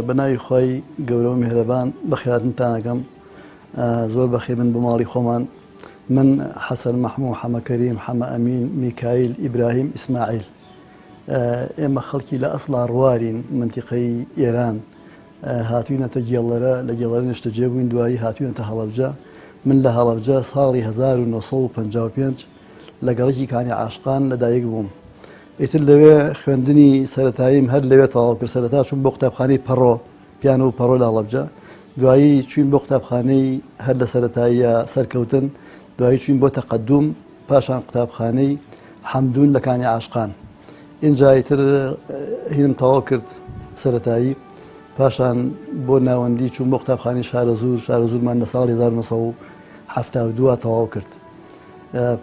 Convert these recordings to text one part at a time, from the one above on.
بە ناوی خوای گەورە و میهرەبان بەخێرهاتنتان ئەکەم. زۆر بەخێر بن بۆ ماڵی خۆمان. من حەسەن مەحموو، حەمە کەریم، حەمە ئەمین، میکایل، ئیبراهیم، ئیسماعیل. ئێمە خەڵکی لە ئەسڵا ڕوارین، مەنتیقەی ئێران. هاتووینەتە گێڵەرە، لە گێڵەرە نیشتەجێ بووین، دوایی هاتووینەتە هەڵەبجە. من لە هەڵەبجە ساڵی 1955 لە گەڕەکی کانی عاشقان لەدایک بووم. ئیتر لەوێ خوێندنی سەرەتاییم هەر لەوێ تەواو کرد. سەرەتا چووم بۆ قوتابخانەی پەڕۆ، پیانۆ و پەڕۆ لە هەڵەبجە. دوایی چووین بۆ قوتابخانەی هەر لە سەرەتاییە سەرکەوتن، دوایی چووین بۆ تەقەدوم، پاشان قوتابخانەی حەمدون لە کانی عاشقان. ئینجا ئیتر هینم تەواو کرد سەرەتایی، پاشان بۆ ناوەندی چووم بۆ قوتابخانەی شارەزوور، شارەزوورمان لە ساڵی 1972 تەواو کرد.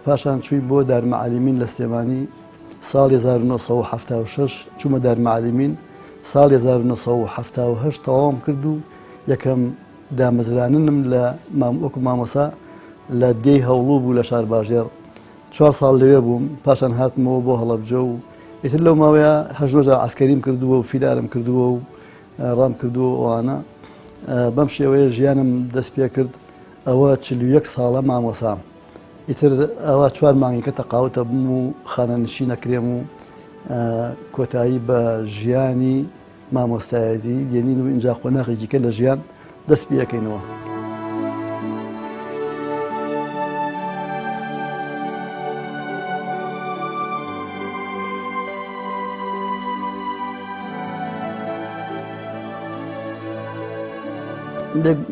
پاشان چووین بۆ دارمەعالیمین لە سلێمانی، ساڵی 1976 چوومە دارمەعالیمین، ساڵی 1978 تەواوم کرد و یەکەم دامەزراننم لە وەکو مامۆسا لە دێی هەوڵوو بوو لە شارباژێڕ. چوار ساڵ لەوێ بووم، پاشان هاتمەوە بۆ هەڵەبجە و ئیتر لەو ماوەیە هەشت نۆ جار عەسکەریم کردووە و فیدارم کردووە و ڕام کردووە و ئەوانە. بەم شێوەیە ژیانم دەست پێ کرد. ئەوە 41 ساڵە مامۆسام. ئیتر ئەوە چوار مانگێکە تەقاوتە بووم و خانەنشین ئەکرێم و کۆتایی بە ژیانی مامۆستایەتی دێنین و ئینجا قۆناغێکی کە لە ژیان دەست پێ ئەکەینەوە.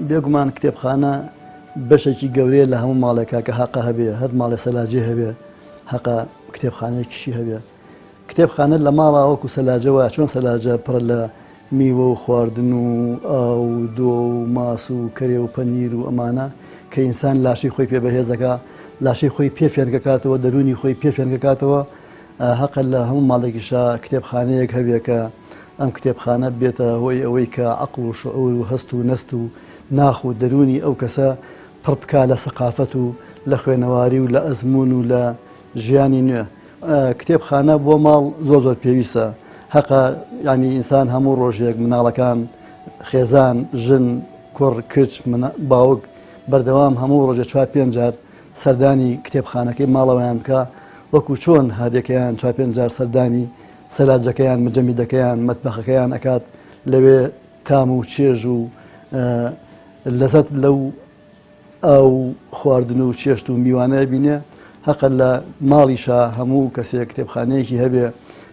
بێگومان کتێبخانە بەشێکی گەورەیە لە هەموو ماڵێکا کە هەقە هەبێ، هەر ماڵێ سەلاجەی هەبێ هەقە کتێبخانەیەکیشی هەبێ. کتێبخانە لە ماڵا وەکو سەلاجە وایە، چۆن سەلاجە پڕە لە میوە و خواردن و ئاو و دۆ و ماس و کەرێ و پەنیر و ئەمانە کە ئینسان لاشەی خۆی پێ بەهێز دەکا، لاشەی خۆی پێ فێنکەکاتەوە، دەروونی خۆی پێ فێنکەکاتەوە، هەقە لە هەموو ماڵێکیشا کتێبخانەیەک هەبێ کە ئەم کتێبخانە بێتە هۆی ئەوەی کە عەقڵ و شعور و هەست و نەست و ناخ و دەروونی ئەو کەسە پڕ بکا لە سەقافەت و لە خوێنەواری و لە ئەزموون و لە ژیانی نوێ. کتێبخانە بۆ ماڵ زۆر زۆر پێویستە. هەقە یانی ئینسان هەموو ڕۆژێک مناڵەکان، خێزان، ژن، کوڕ، کچ، باوک بەردەوام هەموو ڕۆژێ چوار پێنج جار سەردانی کتێبخانەکەی ماڵەوەیان بکا وەکو چۆن هەریەکەیان چوار پێنج جار سەردانی سەلاجەکەیان، مجەمیدەکەیان، مەتبەخەکەیان ئەکات لەوێ تام و چێژ و لەزەت لەو ئاو و خواردن و چێشت و میوانە بینێ. هەقە لە ماڵیشا هەموو کەسێک کتێبخانەیەکی هەبێ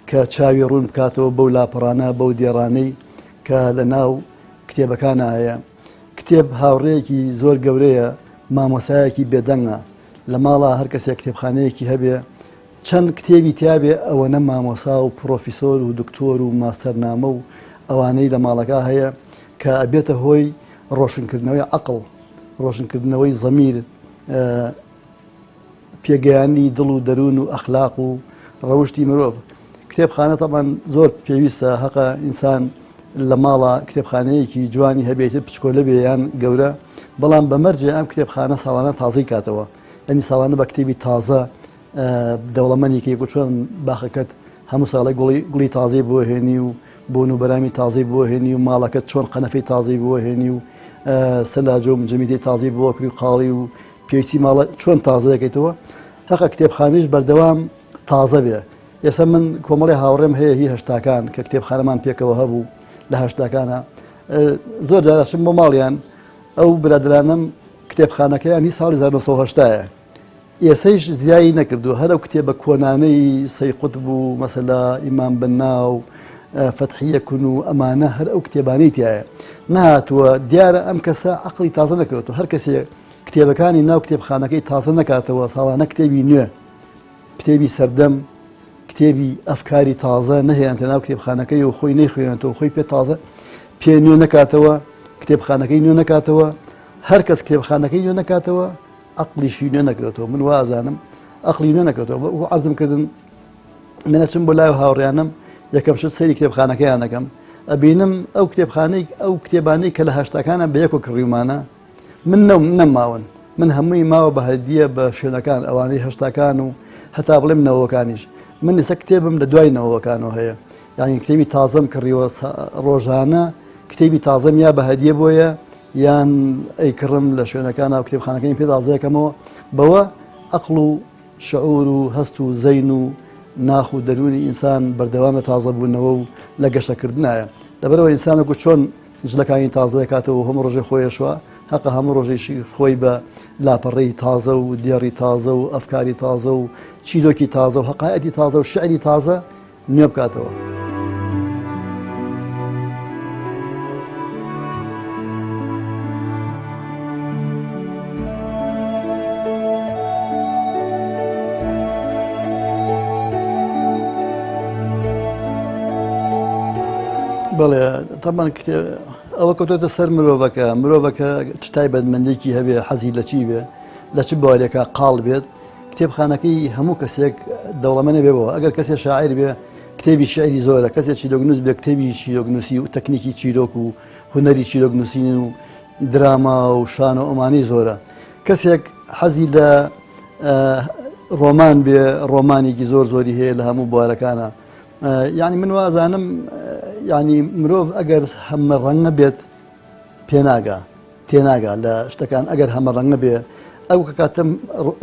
کە چاوی ڕوون بکاتەوە بەو لاپەڕانە، بەو دێڕانەی کە لە ناو کتێبەکانا هەیە. کتێب هاوڕێیەکی زۆر گەورەیە، مامۆسایەکی بێدەنگە. لە ماڵا هەر کەسێک کتێبخانەیەکی هەبێ، چەند کتێبی تیابێ ئەوەنە مامۆسا و پڕۆفیسۆر و دکتۆر و ماستەرنامە و ئەوانەی لە ماڵەکە هەیە کە ئەبێتە هۆی ڕۆشنکردنەوەی عەقڵ، ڕۆشنکردنەوەی زەمیر، پێگەیاندنی دڵ و دەروون و ئەخلاق و ڕەوشتی مرۆڤ. کتێبخانە تەبعەن زۆر پێویستە، هەقە ئینسان لە ماڵا کتێبخانەیەکی جوانی هەبێت، پچکۆلە بێ یان گەورە، بەڵام بە مەرجێ ئەم کتێبخانە ساڵانە تازەی کاتەوە، یعنی ساڵانە بە کتێبی تازە دەوڵەمەنی کەی، وەکو چۆن باخەکەت هەموو ساڵێک گوڵی گوڵی تازەی بۆ هێنی و بۆن و بەرامی تازەی بۆ هێنی و ماڵەکەت چۆن قەنەفەی تازەی بۆ هێنی و سەلاجە و مجەمیدەی تازەی بۆ کری و قاڵی و پێویستی ماڵە چۆن تازە دەکەیتەوە، هەقە کتێبخانەیش بەردەوام تازە بێ. ئێستا من کۆمەڵی هاوڕێم هەیە هی هەشتاکان کە کتێبخانەمان پێکەوە هەبوو لە هەشتاکانە، زۆر جار ئەچم بۆ ماڵیان، ئەو برادەرانەم کتێبخانەکەیان هی ساڵی 1970 ئێسەیش زیایی نەکردووە، هەر ئەو کتێبە کۆنانەی سەی قوتب و مەسەلا ئیمام بەننا و فەتحیە کون و ئەمانە هەر ئەو کتێبانەی تایە نەهاتووە. دیارە ئەم کەسە عەقڵی تازە نەکردووە. هەر کەسێ کتێبەکانی ناو کتێبخانەکەی تازە نەکاتەوە، ساڵانە کتێبی نوێ، کتێبی سەردەم، کتێبی ئەفکاری تازە نەهێنێتە ناو کتێبخانەکەی و خۆی نەیخوێنێتەوە، خۆی پێ تازە پێ نوێ نەکاتەوە، کتێبخانەکەی نوێ نەکاتەوە، هەر کەس کتێبخانەکەی نوێ نەکاتەوە عەقڵیشی نوێ نەکرێتەوە. من وا ئەزانم عەقڵی نوێ نەکرێتەوە. وەکو عەرزم کردن من ئەچم بۆ لای هاوڕیانم، یەکەم شت سەیری کتێبخانەکەیان دەکەم، ئەبینم ئەو کتێبخانەی ئەو کتێبانەی کە لە هەشتاکانە بە یەکۆ کڕیومانە من نەماون، من هەمووی ماوە بە هەدیە بە شوێنەکان ئەوانەی هەشتاکان و هەتا بڵێم نەوەکانیش. من ئێستا کتێبم لە دوای نەوەکانەوە هەیە، یعنی کتێبی تازەم کڕیوە، ڕۆژانە کتێبی تازەم یا بە هەدیە بۆیە یان ئەیکڕم لە شوێنەکانە و کتێبخانەکەی پێ تازەیەکەمەوە. بەوە ئەقڵ و شعور و هەست و زەین و ناخ و دەروونی ئینسان بەردەوام لە تازەبوونەوە و لە گەشەکردنایە. لەبەرئەوە ئینسان وەکو چۆن جلەکانی تازە دەکاتەوە و هەموو ڕۆژێ خۆی ئەشوا، هەقە هەموو ڕۆژێکی خۆی بە لاپەڕەی تازە و دێڕی تازە و ئەفکاری تازە و چیرۆکی تازە و هەقایەتی تازە و شعری تازە نوێ بکاتەوە. بەڵێ تەمان ئەوە کەوتۆتە سەر مرۆڤەکە، مرۆڤەکە چ تایبەتمەندێکی هەبێ، حەزی لە چی بێ، لە چ بوارێکا قاڵ بێت، کتێبخانەکەی هەموو کەسێک دەوڵەمەنە بێ بەوە. ئەگەر کەسێ شاعیر بێ کتێبی شعری زۆرە، کەسێ چیرۆکنووس بێ کتێبی چیرۆکنووسی و تەکنیکی چیرۆک و هونەری چیرۆکنووسین و دراما و شانۆ ئەمانەی زۆرە. کەسێک حەزی لە ڕۆمان بێ ڕۆمانێکی زۆر زۆری هەیە لە هەموو بوارەکانە. یعنی من وازانم یعنی مرۆڤ ئەگەر هەمە ڕەنگە بێت پێناگا تێناگا لە شتەکان ئەگەر هەمە ڕەنگە بێ ئەو کە کاتم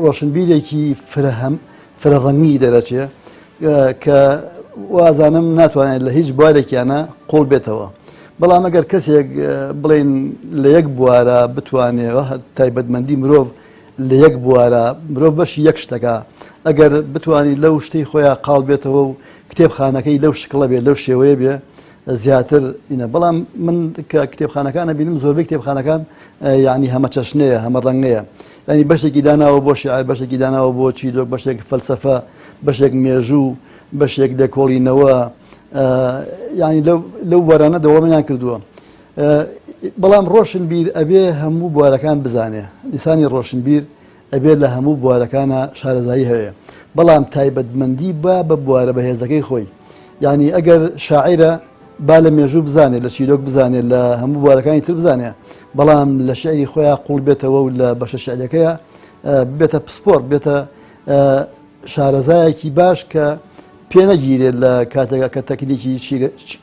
ڕۆشنبیرێکی فرەهەم فرە ڕەنگی دەرەچێ کە وازانم ناتوانێت لە هیچ بوارێکیانە قوڵ بێتەوە. بەڵام ئەگەر کەسێک بڵێن لە یەک بوارە بتوانێ تایبەتمەندی مرۆڤ لە یەک بوارە مرۆڤ بەشی یەک شتەکە ئەگەر بتوانانی لەو شتەی خۆیان قاڵ بێتەوە و کتێبخانەکەی لەو شکڵە بێ لەو شێوەیە بێ زیاتر ئینە. بەڵام من کە کتێبخانەکان ئەبینم زۆربەی کتێبخانەکان یعنی هەمەچەشنەیە، هەمە ڕەنگەیە، یعنی بەشێکی داناوە بۆ شیعر، بەشێکی داناوە بۆ چیرۆک، بەشێک فەلسەفە، بەشێک مێژوو، بەشێک لێکۆڵینەوە، یعنی لەو بوارانە دەوڵەمەندیان کردووە. بەڵام ڕۆشنبیر ئەبێ هەموو بوارەکان بزانێ، ئینسانی ڕۆشنبیر ئەبێ لە هەموو بوارەکانا شارەزایی هەیە، بەڵام تایبەتمەندی با بە بوارە بەهێزەکەی خۆی، یانی ئەگەر شاعیرە با لە مێژوو بزانێ، لە چیرۆک بزانێ، لە هەموو بوارەکانی تر بزانێ، بەڵام لە شعری خۆیان قوڵ بێتەوە و لە بەشە شعرەکەیە بێتە پسپۆر، بێتە شارەزایەکی باش کە پێ نەگیرێت لە کاتێکا کە تەکنیکی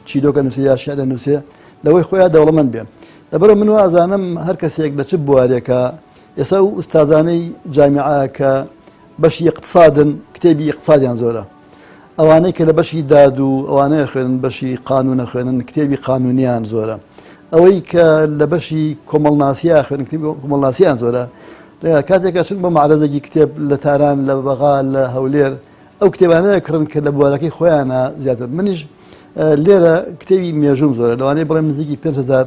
چیرۆکە نووسێ یا شعرە نووسێ لەوەی خۆیان دەوڵەمەند بێ. لەبەرئەوە من وازانم هەر کەسێک لە چ بوارێکە ئێستا ئەو ئوستازانەی جامیعە کە بەشی اقتصادن کتێبی اقتصادیان زۆرە، ئەوانەی کە لە بەشی داد و ئەوانەیە خوێنن بەشی قانونە خوێنن کتێبی قانونیان زۆرە، ئەوەی کە لە بەشی کۆمەڵناسیە خوێنن کتێبی کۆمەڵناسیان زۆرە. کاتێک ئەچن بۆ معرەزێکی کتێب لە تاران، لە بەغا، لە هەولێر، ئەو کتێبانە کڕن کە لە بوارەکەی خۆیانە زیاتر. منیش لێرە کتێبی مێژووم زۆرە، لەوانەیە بڵێم نزیکی 5000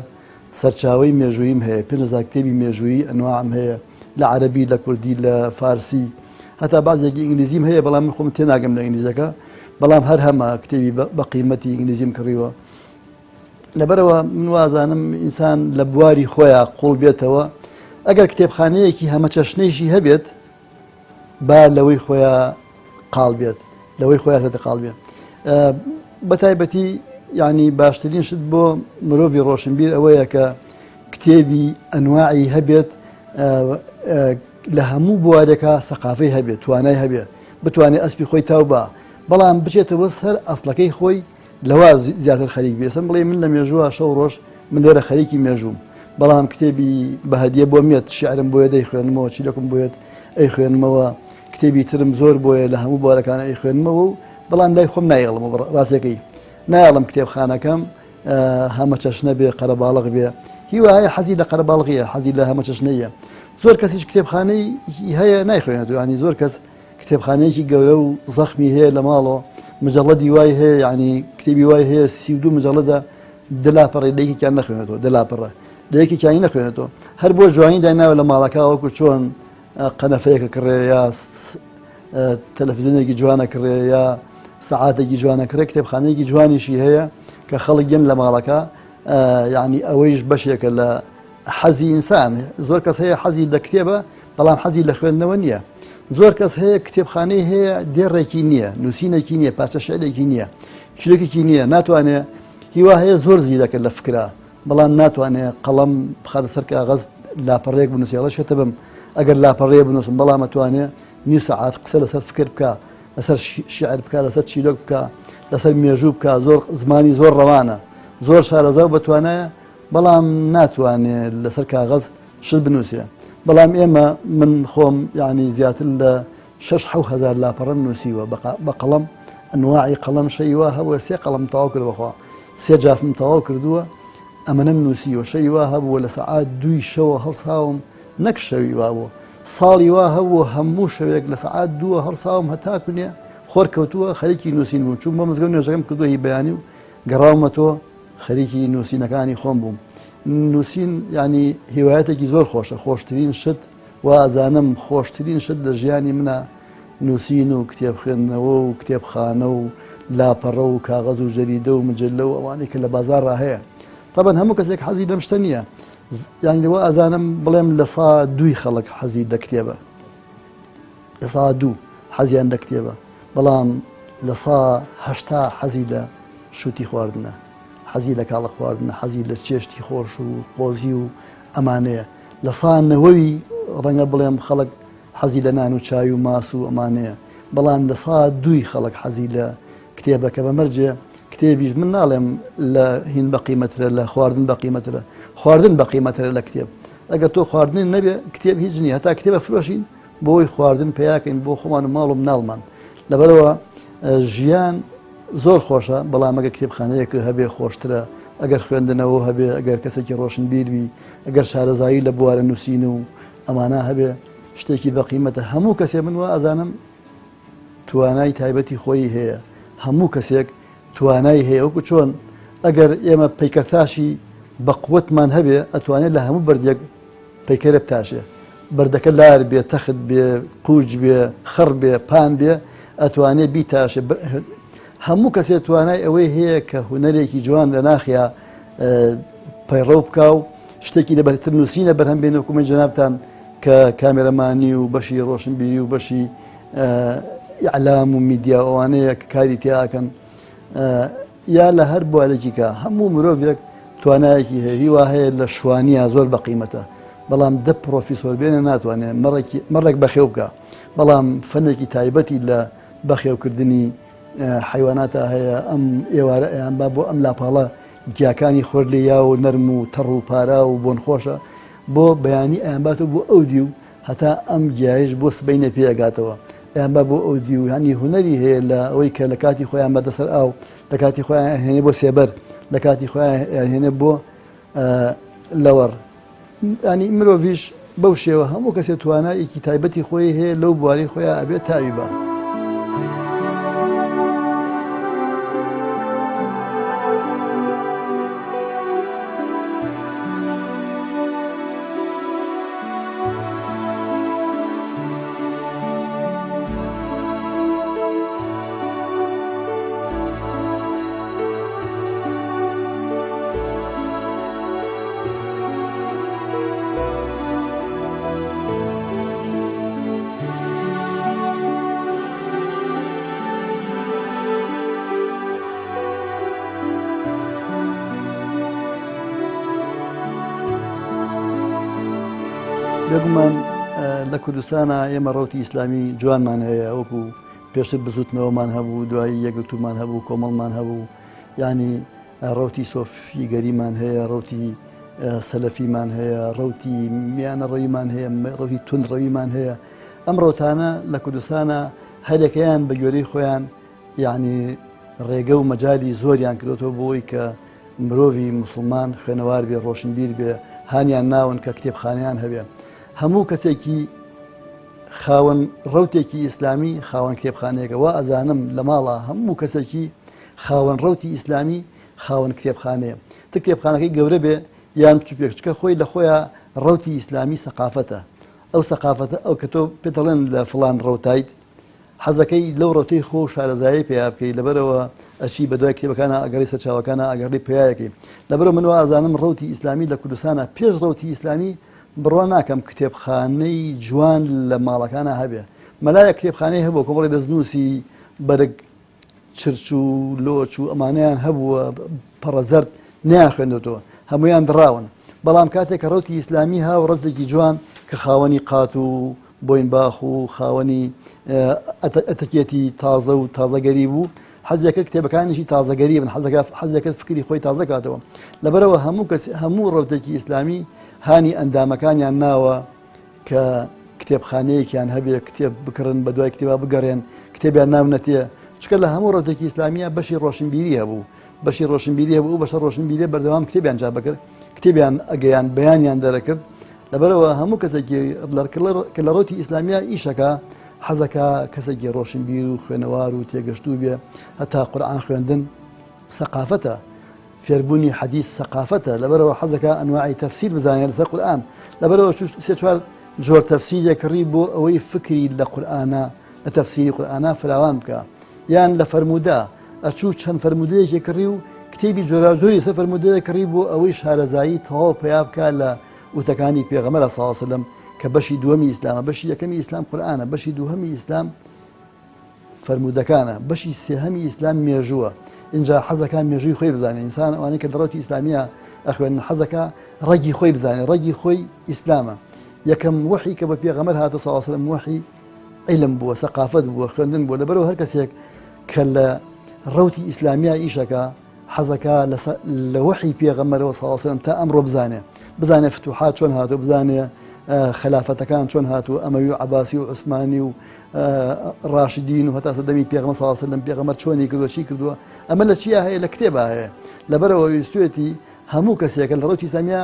سەرچاوەی مێژووییم هەیە، 5000 کتێبی مێژوویی ئەنواعم هەیە، لە عەرەبی، لە کوردی، لە فارسی، هەتا بەعزێکی ئینگلیزیم هەیە، بەڵام من خۆم تێناگەم لە ئینگلیزەکە، بەڵام هەر هەمە کتێبی بە قیمەتی ئینگلیزیم کڕیوە. لەبەرەوە من وازانم ئینسان لە بواری خۆیان قوڵ بێتەوە، ئەگەر کتێبخانەیەکی هەمەچەشنەیشی هەبێت با لەوەی خۆیان قاڵ بێت، لەوەی خۆیان زیاتر قاڵ بێت. بە تایبەتی یعنی باشترین شت بۆ مرۆڤی ڕۆشنبیر ئەوەیە کە کتێبی ئەنواعی هەبێت، لە هەموو بوارێکا سەقافەی هەبێت، توانای هەبێت، بتوانێت ئەسپی خۆی تاو با، بەڵام بچێتەوە سەر ئەسڵەکەی خۆی لەوە زیاتر خەریک بێ. ئێستا بڵێ من لە مێژووە شەو ڕۆژ من لێرە خەریکی مێژووم، بەڵام کتێبی بە هەدیە بۆ مێت، شعرم بۆیە دەیخوێنمەوە، چیرۆکم بۆیەت ئەیخوێنمەوە، کتێبی ترم زۆر بۆیە لە هەموو بوارەکان ئەیخوێنمەوە و بەڵام لای خۆم نایەڵم، ڕاستەکەی نایەڵم کتێبخانەکەم هەمەچەشنە بێ، قەرەباڵغ بێ. هیوا هەیە حەزی لە قەرەباڵغیە، حەزی لە هەمەچەشنەیە. زۆر کەسیش کتێبخانەی هەیە نایخوێنێتەوە، یعنی زۆر کەس کتێبخانەیەکی گەورە و زەخمی هەیە لە ماڵەوە، مجەڵەدی وای هەیە، یعنی کتێبی وای هەیە 32 مجەڵەدە، دە لاپەڕەی لە یەکێکیان نەخوێنێتەوە، دە لاپەڕە لە یەکێکیانی نەخوێنێتەوە، هەر بۆ جوانی دایناوە لە ماڵەکە، وەکو چۆن قەنەفەیەکە کڕێ یا تەلەفزیۆنێکی جوانە کڕێ یا سەعاتێکی جوانە کڕێ، کتێبخانەیەکی جوانیشی هەیە کە خەڵک یەن لە ماڵەکە، یعنی ئەوەیش بەشێکە لە حەزی ئینسان. زۆر کەس هەیە حەزی لە کتێبە بەڵام حەزی لە خوێندنەوە نییە. زۆر کەس هەیە کتێبخانەی هەیە دێڕێکی نییە، نووسینێکی نییە، پارچە شعرێکی نییە، چیرۆکێکی نییە، ناتوانێ. هیوا هەیە زۆر زیرەکە لە فکرا، بەڵام ناتوانێ قەڵەم بخاتە سەر کاغەز لاپەڕەیەک بنووسێ، ئەڵێ شێتە بم ئەگەر لاپەڕەیە بنووسم، بەڵام ئەتوانێ نیو سەعات قسە لەسەر فکر بکا، لەسەر شیعر بکا، لەسەر چیرۆک بکا، لەسەر مێژوو بکا. زۆر زمانی زۆر ڕەوانە، زۆر شارەزا و بەتوانایە. بەڵام ناتوانێ لەسەر کاغەز شت بنووسێ بەڵام ئێمە من خۆم یعنی زیاتر لە شەش حەو هەزار لاپەڕەم نووسیوە بە قەڵەم ئەنواعی قەڵەم شەی وا هەبووە سێ قەڵەم تەواو کرد بەخوا سێ جافم تەواو کردووە ئەمەنەم نووسیوە شەوی وا هەبووە لە سەعات دووی شەوە هەڵساوم نەک شەوی وا بوو ساڵی وا هەبوو هەموو شەوێک لە سەعات دووە هەڵساوم هەتا کونێ خۆر کەوتووە خەریکی نووسین بووم چووم بۆ مزگەوت نوێژەکەم کردووە هی بەیانی و گەڕاومەتەوە خەریکی نووسینەکانی خۆم بووم نووسین یعنی هیوایەتێکی زۆر خۆشە خۆشترین شت وا ئەزانم خۆشترین شت لە ژیانی منە نووسین و کتێب خوێندنەوە و کتێبخانە و لاپەڕە و کاغەز و جەریدە و مجلە و ئەوانەی کە لە بازاڕا هەیە تەبەن هەموو کەسێک حەزی لەم شتە نییە یانی وا ئەزانم بڵێم لە سا دووی خەڵک حەزی لە کتێبە لە سا دوو حەزیان لە کتێبە بەڵام لە سا هەشتا حەزی لە شووتی خواردنە حەزی لە کاڵە خواردنە حەزی لە چێشتی خۆش و قۆزی و ئەمانەیە لە سا نەوەوی ڕەنگە بڵێم خەڵک حەزی لە نان و چای و ماس و ئەمانەیە بەڵام لە سا دووی خەڵک حەزی لە کتێبە کە بە مەرجێ کتێبیش من ناڵێم لە هین بە قیمەترە لە خواردن بە قیمەترە خواردن بە قیمەترە لە کتێب ئەگەر تۆ خواردنی نەبێ کتێب هیچ نییە هەتا کتێبە فرۆشین بۆی خواردن پیاکەین بۆ خۆمان و ماڵ و مناڵمان لەبەرەوە ژیان زۆر خۆشە بەڵام ئەگەر کتێبخانەیەک هەبێ خۆشترە ئەگەر خوێندنەوە هەبێ ئەگەر کەسێکی ڕۆشنبیر بی ئەگەر شارەزایی لە بوارە نووسین و ئەمانە هەبێ شتێکی بەقیمەتە هەموو کەسێ من وا ئەزانم توانای تایبەتی خۆی هەیە هەموو کەسێک توانای هەیە وەکو چۆن ئەگەر ئێمە پەیکەرتاشی بەقوتمان هەبێ ئەتوانێت لە هەموو بەردێک پەیکەرە بتاشێ بەردەکە لار بێ تەخت بێ قورج بێ خڕ بێ پان بێ ئەتوانێ بیتاشێ هەموو کەسێ توانای ئەوەی هەیە کە هونەرێکی جوان لە ناخیا پەیڕەو بکا و شتێکی لە بەرتر نووسینە بەرهەم بێنە وەکو من جەنابتان کە کامێرەمانی و بەشی ڕۆشنبیری و بەشی ئیعلام و میدیا ئەوانەیە کە کاری تیاکەن یا لە هەر بوارێکی کە هەموو مرۆڤێک توانایەکی هەیە هیوا هەیە لە شوانیە زۆر بە قیمەتە بەڵام دە پرۆفیسۆر بێنە ناتوانێت مەڕێکی مەڕێک بەخێو بکە بەڵام فەنێکی تایبەتی لە بەخێوکردنی حەیواناتا هەیە ئەم ئێوارە ئەیان با بۆ ئەم لاپاڵە گیاکانی خۆر لێ یا و نەرم و تەڕ و پارا و بۆن خۆشە بۆ بەیانی ئەیان باتەوە بۆ ئەو دیو هەتا ئەم گیایش بۆ سبەینێ پێ ئەگاتەوە ئەیان با بۆ ئەو دیو هەنی هونەری هەیە لە ئەوەی کە لە کاتی خۆیان بەدە سەر ئاو لە کاتی خۆیان هێنێ بۆ سێبەر لە کاتی خۆیان هێنێ بۆ لەوەڕ ینی مرۆڤیش بەو شێوە هەموو کەسێ توانایەکی تایبەتی خۆی هەیە لەو بواری خۆیان ئەبێت تاوی بە. بێگومان لە کوردستانە ئێمە ڕوتی ئیسلامی جوانمان هەیە وەکو پێشتر بزوتنەوەمان هەبوو دوایی یەکگرتوومان هەبوو کۆمەڵمان هەبوو یانی ڕەوتی سۆفیگەریمان هەیە ڕەوتی سەلەفیمان هەیە ڕەوتی میانە ڕەویمان هەیە ڕەوتی توند ڕەویمان هەیە ئەم ڕەوتانە لە کوردستانە هەرێکەیان بە گوێرەی خۆیان یعنی ڕێگە و مەجای زۆریان کردێتەوە بۆی کە مرۆڤی مسلمان خوێنەوار بێ ڕۆشنبیر بێ هانیان ناون کە کتێبخانیان هەبێ هەموو کەسێکی خاوەن ڕەوتێکی ئیسلامی خاوەن کتێبخانەیەکە وا ئەزانم لە ماڵا هەموو کەسێکی خاوەن ڕەوتی ئیسلامی خاوەن کتێبخانەیە ت کتێبخانەکەی گەورە بێ یان بچووکێک چکە خۆی لە خۆیان ڕەوتی ئیسلامی سەقافەتە ئەو سەقافەتە ئەو کە تۆ پێ دەڵێن لە فڵان ڕەوتایت حەزەکەی لەو ڕەوتەی خۆ و شارەزایی پێیا بکەی لەبەرەوە ئەچی بە دوای کتێبەکانە ئەگەڕی سەرچاوەکانە ئەگەڕی پیایەکەی لەبەرەوە من وا ئەزانم ڕەوتی ئیسلامی لە کوردستانە پێش ڕەوتی ئیسلامی بڕوا ناکەم کتێبخانەی جوان لە ماڵەکانە هەبێ مەلایە کتێبخانەی هەبوو کۆمەڵی دەستنووسی بەرگ چرچ و لۆچ و ئەمانەیان هەبووە پەڕەزەرد نیان خوێندێتەوە هەمویان دراون بەڵام کاتێک کە ڕوتی ئیسلامی ها و ڕەوتێکی جوان کە خاوەنی قات و بۆین باخ و خاوەنی ئەتەکێتی تازە و تازەگەری بوو. حەزەکە کتێبەکانیشی تازەگەری بن، حەزەکە حەزەکە فکری خۆی تازە کاتەوە. لەبەرەوە هەموو کەس هەموو ڕەوتێکی ئیسلامی هانی ئەندامەکانیان ناوە کە کتێبخانەیەکیان هەبێ، کتێب بکڕن، بە دوای کتێبا بگەڕێن، کتێبیان ناو نەتێ. چونکە لە هەموو ڕەوتێکی ئیسلامیە بەشی ڕۆشنبیری هەبوو، بەشی ڕۆشنبیری هەبوو، ئەو بەشە ڕۆشنبیریە بەردەوام کتێبیان چاپ بکرد، کتێبیان ئەگەیان بەیانیان دەرەکرد. لەبەرەوە هەموو کەسێکی کە لە ڕەوتی ئیسلامیە ئیشەکە حەزەکە کەسێکی ڕۆشنبیر و خوێنەوار و تێگەشتوو بێ. هەتا قورئان خوێندن سەقافەتە، فێربوونی حەدیث سەقافەتە، لەبەرەوە حەزەکە ئەنواعی تەفسیر بزانێت لەسەر قورئان. لەبەرەوە سێ چوار جۆر تەفسیرێک کڕی بۆ ئەوەی فکری لە قورئانە لە تەفسیری قورئانە فراوان بکە. یان لە فەرموودە ئەچوو چەند فەرموودەیەکی کڕی و کتێبی جۆراوجۆری سەر فەرموودەیە کڕی بۆ ئەوەی شارەزایی تەواو پەیا بکا لە وتەکانی پێغەمبەر صلی الله علیه وسلم کە بەشی دووەمی ئیسلامە. بەشی یەکەمی ئیسلام قورئانە، بەشی دووهەمی ئیسلام فەرموودەکانە، بەشی سێهەمی ئیسلام مێژووە. اینجا حەزەکە مێژووی خۆی بزانێ. ئینسان ئەوانەی کە دەڕەوتی ئیسلامیە ئەخوێنن حەزەکە ڕەگی خۆی بزانێ، ڕەگی خۆی ئیسلامە. یەکەم وەحی کە بە پێغەمبەر هاتوو صلی الله علیه وسلم وەحی علم بووە، سەقافەت بووە، خوێندن بووە. لەبەرەوە هەر کەسێک کە لە ڕەوتی ئیسلامیە ئیشەکە حەزەکە لە وەحی پێغەمبەرەوە صلی الله علیه وسلم تا ئەمڕۆ بزانێ، بزانێ فتوحات چۆن هاتوو، بزانێ خەلافەتەکان چۆن هاتوو، ئەمەوی و عەباسی و عوسمانی و ڕاشدین و هەتا سەردەمی پێغەمبەر صلی الله علیه وسلم پێغەمبەر چۆنی کردووە، چی کردووە. ئەمە لە چیا هەیە؟ لە کتێبا هەیە. لەبەرەوە ویستوێتی هەموو کەسێکە لە ڕەوتی ئیسلامیە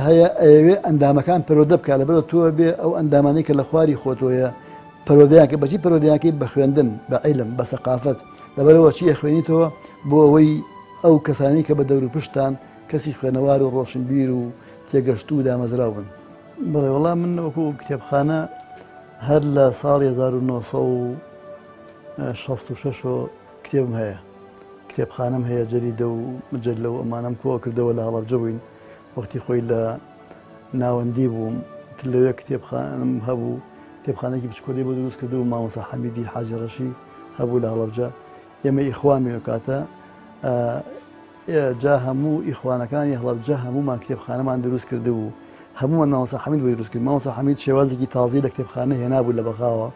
هەیە ئەیەوێ ئەندامەکان پەروەردە بکات. لەبەرەوە تۆ بێ ئەو ئەندامانەی کە لە خواری خۆتۆیە پەروەردەیان کە بەچی پەروەردەیانکەی؟ بە خوێندن، بە عیلم، بە سەقافەت. لەبەرەوە چی ئەخوێنیتەوە؟ بۆ ئەوەی ئەو کەسانی کە بە دەور و پشتان کەسی خوێنەوار و ڕۆشنبیر و تێگەشتوو و دامەزراو بن. بەڵێ وەڵا من وەکو کتێبخانە هەر لە ساڵی 1966 کتێبم هەیە، کتێبخانەم هەیە، جەریدە و مجلە و ئەمانەم کۆ کردەوە. لە هەڵەبجە بووین وەختی خۆی لە ناوەندی بووم، لەوێ کتێبخانەم هەبوو، کتێبخانێکی بچکۆلەی بۆ دروست کردبوو مامۆستا حەمیدی حاجی ڕەشی هەبوو لە هەڵەبجە. ئێمە ئیخوان بووین ئەو کاتە، جا هەموو ئیخوانەکانی هەڵەبجە هەموومان کتێبخانەمان دروست کردبوو، هەموومان مامۆستا حەمید بۆی دروست کرد. مامۆستا حەمید شێوازێکی تازەی لە کتێبخانە هێنابوو لە بەغاوە،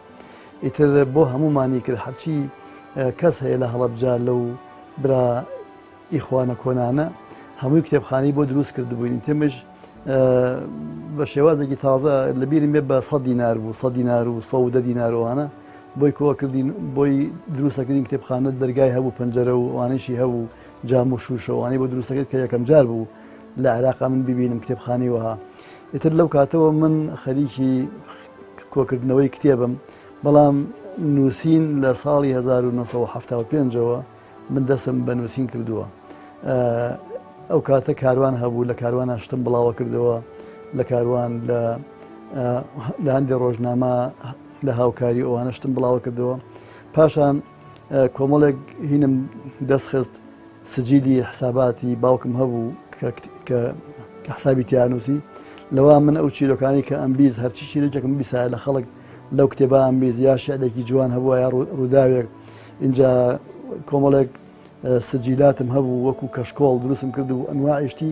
ئیتر بۆ هەموومانی کرد. هەرچی کەس هەیە لە هەڵەبجە لەو برا ئیخوانە کۆنانە هەمووی کتێبخانەی بۆ دروست کردبووین. تێمەش بە شێوازێکی تازە لە بیرم بێ بە 100 دینار بوو، 100 دینار و 110 دینار وانە بۆی کۆکردین، بۆی دروستەکردین. کتێبخانە دەرگای هەبوو، پەنجەرە و ئەوانەیشی هەبوو، جام و شوشە وانەی بۆ دروستەکرد کە یەکەم جار بوو لە عێراقا من ببینم کتێبخانەی وەها. ئیتر لەو کاتەوە من خەریکی کۆکردنەوەی کتێبم، بەڵام نووسین لە ساڵی 1975ەوە من دەستم بە نووسین کردووە. ئەو کاتە کاروان هەبوو، لە کاروانە شتم بڵاوە کردەوە، لە کاروان لە هەندێک ڕۆژنامە لە هاوکاری ئەوانە شتم بڵاوە کردەوە. پاشان کۆمەڵێک هینم دەستخست، سجیلی حساباتی باوکم هەبوو کە حسابی تیانوسی. لەوا من ئەو چیرۆکانی کە ئەمبیز هەرچی چیرۆکێکم بیسایە لە خەڵک لەو کتێبە ئەمبیز، یا شعرێکی جوان هەبووە یا ڕووداوێک، اینجا کۆمەڵێک سجیلاتم هەبوو وەکو کەشکۆڵ دروستم کرد و ئەنواعی شتی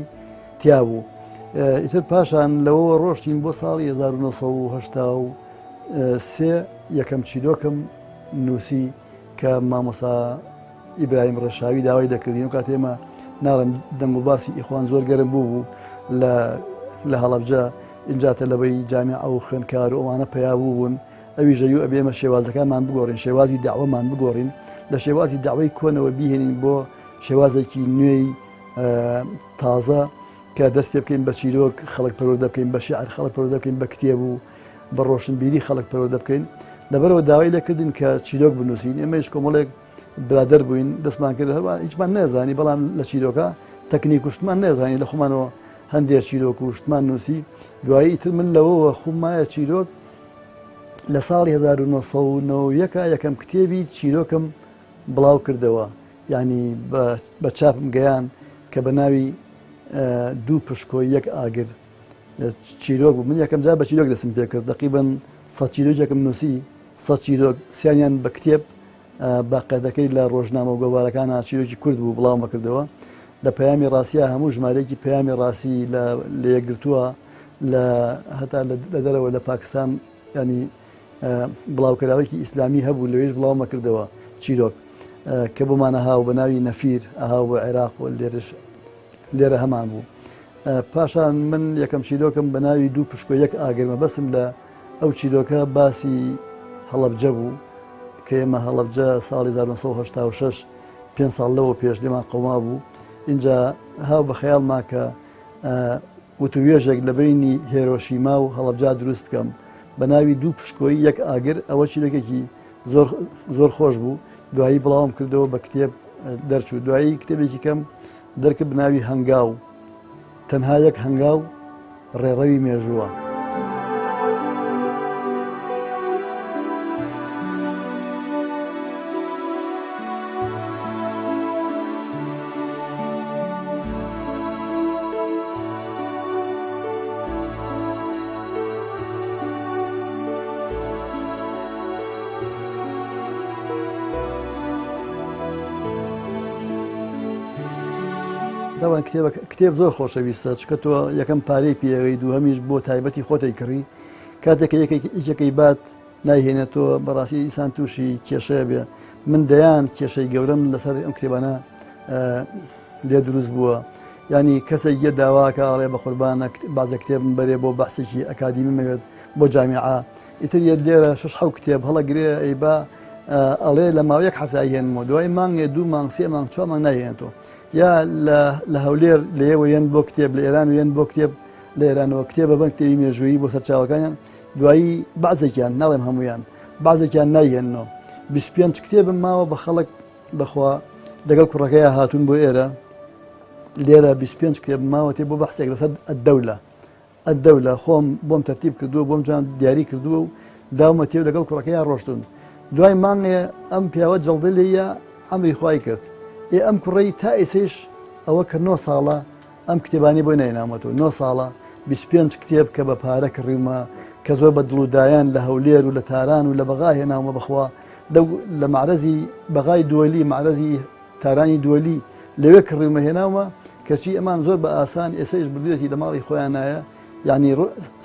تیا بوو. ئیتر پاشان لەوەوە ڕۆشتین بۆ ساڵی 1983 یەکەم چیرۆکم نووسی کە مامۆسا ئیبراهیم ڕێشاوی داوای دەکردین. و کات ئێمە ناڵێم دەنگ و باسی ئیخوان زۆر گەرم بوو بوو لە هەڵەبجە، ئینجا تەلەبەی جامیعە و خوێندکار و ئەوانە پەیا بوو بوون. ئەوی ژەیو ئەبێ ئێمە شێوازەکانمان بگۆڕین، شێوازی داوەمان بگۆڕین، لە شێوازی داوای کۆنەوە بیهێنین بۆ شێوازێکی نوێی تازە کە دەست پێ بکەین بە چیرۆک خەڵک پەروەردە بکەین، بە شیعر خەڵک پەروەردە بکەین، بە کتێب و بە ڕۆشنبیری خەڵک پەروەردە بکەین. لەبەرەوە داوای لێکردین کە چیرۆک بنووسین. ئێمەیش کۆمەڵێک برادەر بووین دەستمان کرد، هەروە هیچمان نەزانی، بەڵام لە چیرۆکە تەکنیک و شتمان نەزانی، لە خۆمانەوە هەندێک چیرۆک و شتمان نووسی. دوایی ئیتر من لەوەوە خوم مایە چیرۆک. لە ساڵی 1991 یەکەم کتێبی چیرۆکم بڵاو کردەوە، یعنی بە چاپم گەیان کە بە ناوی دوو پشکۆی یەک ئاگر چیرۆک بوو. من یەکەم جار بە چیرۆک دەستم پێ کرد، تەقریبەن 100 چیرۆکێکم نووسی، 100 چیرۆک، سیانیان بە کتێب، باقیەتەکەی لە ڕۆژنامە و گۆڤارەکانە چیرۆکی کورد بوو بڵاومە کردەوە. لە پەیامی ڕاستیا هەموو ژمارەیەکی پەیامی ڕاستی لە یەکگرتووە، لە هەتا لە دەرەوە لە پاکستان، ینی بڵاوکراوەیەکی ئیسلامی هەبوو لەوێش بڵاومە کردەوە چیرۆک. کە بۆمان ئەها و بە ناوی نەفیر ئەها بۆ عێراق و لێرش لێرە هەمان بوو. پاشان من یەکەم چیرۆکم بە ناوی دوو پشکۆ یەک ئاگر مەبەستم لە ئەو چیرۆکە باسی هەڵەبجە بوو کە ئێمە هەڵەبجە ساڵی 1986 پێ ساڵ لەوە پێش لێمان قەوما بوو اینجا هاو بە خەیاڵما کە وتوێژێک لە بینی هێرۆشیما و هەڵەبجا دروست بکەم بە ناوی دوو پشکۆی یەک ئاگر ئەوە چیرۆکێکی زۆر زۆر خۆش بوو دوایی بڵاوم کردەوە بە کتێب دەرچوو دوایی کتێبێکی کەم دەرکرد بە ناوی هەنگاو، تەنها یەک هەنگاو ڕێڕەوی مێژووە. تاوان کتێب زۆر خۆشەویستە چکە تۆ یەکەم پارەی پێوەی دووهەمیش بۆ تایبەتی خۆتەی کڕی کاتێک یەکێکەی بات نایهێنێتەوە بەڕاستی ئیسان تووشی کێشەیە بێ من دەیان کێشەی گەورەم لەسەر ئەم کتێبانە لێ دروست بووە ینی کەسێک یە داواکە ئاڵێ بە قوربانە بازە کتێبم بەرێ بۆ بەحسێکی ئەکادیمی مەوێت بۆ جامیعە ئیتر یە لێرە شش حەو کتێب هەڵەگرێ ئەی با ئەڵێ لە ماوەیەک هەفتە ئەیهێنمەوە دوای مانگێ دوو مانگ سێ مانگ چوار مانگ نایهێنێتەوە یا لە هەولێر لەیەوە یەن بۆ کتێب لە ئێران و یەن بۆ کتێب لە ئێرانەوە کتێبە بەن کتێبی مێژوویی بۆ سەرچاوەکانیان دوایی بەعزێکیان ناڵێم هەمویان بەعزێکیان نایهێننەوە 25 کتێبم ماوە بە خەڵک بەخوا لەگەڵ کوڕەکەی هاتوون بۆ ئێرە لێرە 25 کتێب ماوەتێ بۆ بەحسێک لەسەر الدەولە الدولە خۆم بۆم تەرتیب کردووە بۆم جوان دیاری کردووە و داومەتێ و لەگەڵ کوڕەکەیا ڕۆشتوون دوای مانگێ ئەم پیاوە جەڵدە لێیە ئەمری خوای کرد ئێ ئەم کوڕەی تا ئێسەیش ئەوە کە نۆ ساڵە ئەم کتێبانی بۆی نەهێناومەتەوە نۆ ساڵە 25 کتێب کە بە پارە کڕیومە کە زۆر بە دڵ و دایان لە هەولێر و لە تاران و لە بەغا هێناومە بەخوا لەو لە معرەزی بەغای دووەلی معرەزی تارانی دووەلی لەوێ کڕیومە هێناومە کەچی ئەمان زۆر بە ئاسان ئێسەیش بردوێتی لە ماڵی خۆیانایە یعنی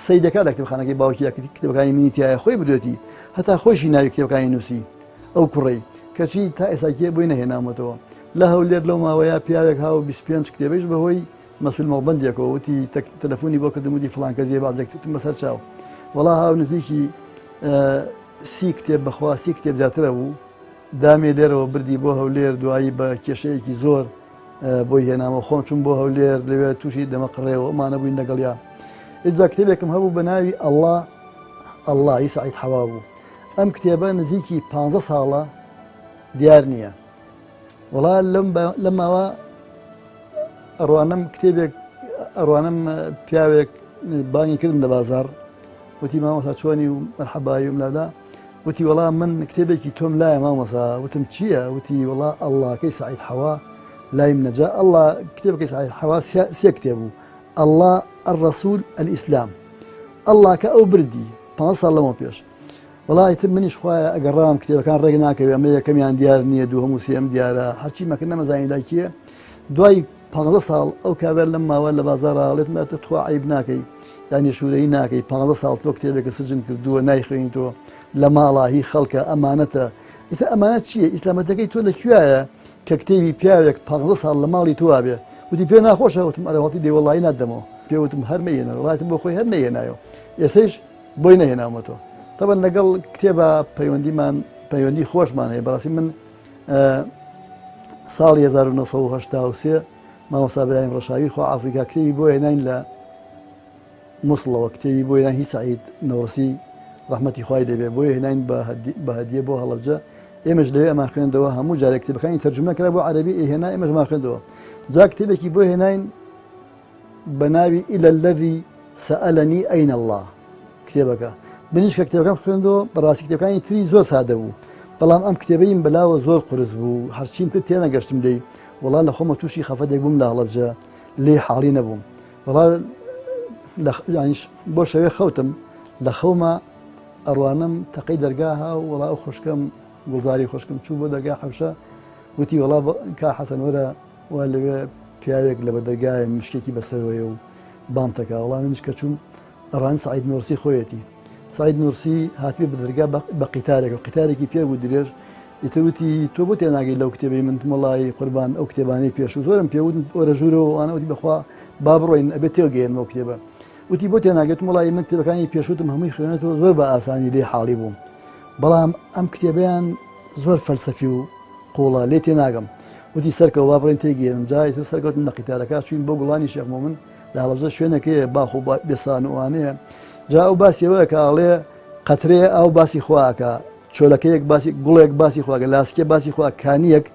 سەی دەکات لە کتێبخانەکەی باوکی یا کتێبەکانی منی تایە خۆی بردوێتی هەتا خۆشی ناوی کتێبەکانی نووسی ئەو کوڕەی کەچی تا ئێساکیە بۆی نەهێنامەتەوە لە هەولێر لەو ماوەیە پیاوێک هاو 25 کتێبیش بەهۆی مەسول مەڵبندێکەوە وتی تەلەفۆنی بۆ کردم وتی فڵان کەس بازێک تم بەسەر چاو وەڵا هاو نزیکی سی کتێب بەخوا سی کتێب زیاترە بوو دامێ لێرەوە بردی بۆ هەولێر دوایی بە کێشەیەکی زۆر بۆی هێنامەوە خۆم چوم بۆ هەولێر لەوێ تووشی دەمەقڕێەوە ئەمانە بووین لەگەڵیا ئیجا کتێبێکم هەبوو بە ناوی ئەڵڵا ئەڵڵا ی سەعید حەوا بوو ئەم کتێبە نزیکی پ ساڵە دیار نییە وڵا لەم لەم ماوە ئەڕوانم کتێبێک ئەڕوانم پیاوێک بانگی کردم لە بازار وتی مامۆستا چۆنی و مەرحەبایی و لالا وتی وەڵا من کتێبێکی تۆم لایە مامۆسا وتم چییە وتی وەڵا ئەڵڵاکەی سەعید حەوا لای منە جا ئەڵڵا کتێبەکەی سەعید حەوا سێ کتێب بوو ئەڵڵا الرسول الئیسلام ئەڵڵاکە ئەو بردی پ ساڵ لەمە پێش وەڵا ئیتر منیش خوایە ئەگەڕام کتێبەکان ڕێک ناکەوێ ئەمە یەکەمیان دیار نییە دووهەم و سێم دیارە هەرچی مەکرد نەمەزانی لای کێ دوای پانزە ساڵ ئەو کابرا لەم ماوە لە بازاڕا ئەڵێت مە تۆ تخوا عەیب ناکەی یانی شوورەیی ناکەی پانزە ساڵ تۆ کتێبێکە سجن کردووە نایخوێنیتەوە لە ماڵا هی خەڵکە ئەمانەتە ئیستا ئەمانەت چییە ئیسلامەتەکەی تۆ لە کوێیە کە کتێبی پیاوێک پانزە ساڵ لە ماڵی تۆ بێ وتی پێ ناخۆشە وتم ئەرێ وەڵتی دەی وەڵڵاهی ناتدەمەوە پێ وتم هەر مەیێنە وەڵاتم بۆ خۆی هەر نەیێنایەوە ئێسەیش بۆی نەهێناومەتەوە تەبەن لەگەڵ کتێبە پەیوەندیمان پەیوەندی خۆشمان هەیە بەڕاستی من ساڵی 1983 مامۆستا برایم ڕەشاوی خوا ئافریکا کتێبی بۆ هێناین لە موسڵەوە کتێبی بۆ هێناین هی سعید نەوڕسی ڕەحمەتی خوای لێبێ بۆ هێناین بە هەدیە بۆ هەڵەبجە ئێمەش لەوێ ئەمان خوێندەوە هەموو جارێک کتێبەکانی تەرجومە کرا بۆ عەرەبی ئێهێنا ئێمەش مان خوێندەوە جا کتێبێکی بۆ هێناین بە ناوی إلى الذي سألني أين الله کتێبەکە منیش کە کتێبەکەم خوێندەوە بەڕاستی کتێبەکانی تری زۆر سادە بوو بەڵام ئەم کتێبەیم بەلاوە زۆر قورس بوو هەرچیم کرد تێنەگەشتم لێی وەڵا لە خۆمە تووشی خەفەتێک بووم لە هەڵەبجە لێی حاڵی نەبووم وەڵا بۆ شەوێ خەوتم لە خەومە ئەڕوانم تەقەی دەرگاها و وەڵا ئەو خوشکم گوڵزاری خوشکم چوو بۆ دەرگا حەوشە وتی وەڵا کا حەسەن وەرە وا لەوێ پیاوێک لە بەردەرگایە مشکێکی بەسەرەوەیە و بانتەکە وەڵا منیش کە چووم ئەڕان سەعید نۆرسی خۆیەتی سەعید نۆرسی هاتبێ بە دەرگا بە قیتارێک و قیتارێکی پێ بوو درێژ. ئیتر وتی تۆ بۆ تێناگەی لەو کتێبەی من وەڵی قوربان ئەو کتێبانەی پێشوو زۆرم پێ وتن وەرە ژوورەوە وانە وتی بەخوا با بڕۆین ئەبێ تێگەیەنم ئەو کتێبە وتی بۆ تێناگەیت وەڵی من کتێبەکانی پێشووتم هەمووی خوێنێتەوە زۆر بە ئاسانی لێ حاڵی بووم بەڵام ئەم کتێبیان زۆر فەلسەفی و قوڵە لێ تێناگەم وتی سەرکەوە با بڕین تێگەێنم جا ئیتر سەرکەوتن لە قیتارەکە چوین بۆ گوڵانی شێخ مۆمن لە هەڵەبجە شوێنەکەیە باخ و بێسان و ئەوانەیە جا ئەو باسیەوە کە ئاڵێ قەترەیە ئاو باسی خواکە چۆلەکەیەک باسی گوڵێک باسی خواگە لاسکێ باسی خوا کانیەک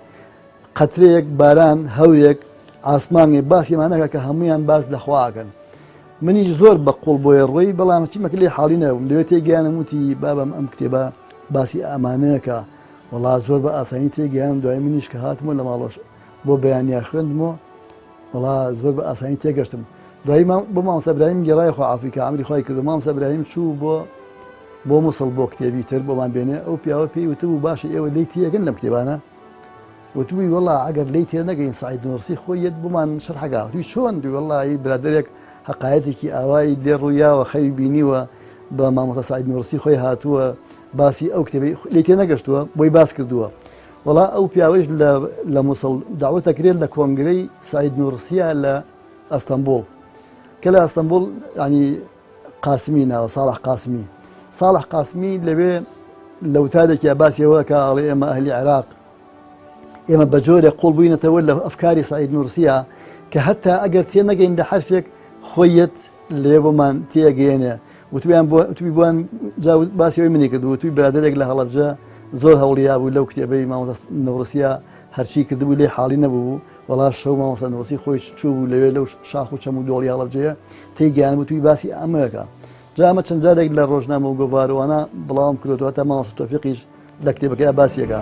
قەترەیەک باران هەورێک ئاسمانێ باسی مانەکە کە هەمویان باس لە خواکەن منیش زۆر بە قوڵ بۆیە ڕۆی بەڵام چیمەکە لێ حاڵی نەبووم لەوێ تێگەیانم وتی بابم ئەم کتێبە باسی ئامانەیەکە وەڵا زۆر بە ئاسانی تێگەیان دوای منیش کە هاتمەوە لە ماڵۆش بۆ بەیانیا خوێندمەوە وەڵا زۆر بە ئاسانی تێگەشتم دوایی بۆ مامۆستا برایم گێڕای خۆ ئافریکا ئەمری خۆی کرد مامۆستا برایم چوو بۆ بۆ موسڵ بۆ کتێبی تر بۆمان بێنێ ئەو پیاوە پێی وتبوو باشە ئێوە لێی تێگەن لەم کتێبانە وتبووی وەڵا ئەگەر لێی تێ نەگەین سعید نووڕسی خۆی یەت بۆمان شەرحەکا وتوی چۆن دوی وەڵی برادێک حقایەتێکی ئاوای لێ ڕوویاوە خەوی بینیوە بە مامۆستا سعید نووڕسی خۆی هاتووە باسی ئەو کتێبی لێ تێ نەگەشتووە بۆی باس کردووە وەڵا ئەو پیاوەیش لە لە موسڵ داوەت ئەکرێت لە کۆنگرەی سعید نوڕسیە لە ئەستەنبوڵ کە لە ئەستەنبوڵ ینی قاسمی ناوە ساڵح قاسمی ساڵح قاسمی لەوێ لە وتارێکیا باسی ئەوە کە ئاڵێ ئێمە ئەهلی عێراق ئێمە بە جۆرێک قوڵ بووینەتەوە لە ئەفکاری سعید نوڕسیە کە هەتا ئەگەر تێ نەگەین لە حرفێک خۆیەت لێ بۆمان تێگەیەنێ وتویان بۆ وتوی بۆیان جا باسی ئەوەی منی کرد وتوی برادەرێک لە هەڵەبجە زۆر هەوڵی یابوو لەو کتێبەی مامۆستا نەوڕسیا هەرچی کردبوو لێ حاڵی نەبوو وەڵا شەو مامۆستا نەوڕسی خۆی چوو بوو لەوێ لەو شاخ و چەم و دۆڵی هەڵەبجەیە تێیگەیان وتوی باسی ئەمەکە جا ئەمە چەند جارێک لە ڕۆژنامە و گۆڤاروانە بڵاوم کردووە تا مامۆستا تۆفیقیش لە کتێبەکەیا باسیەکە.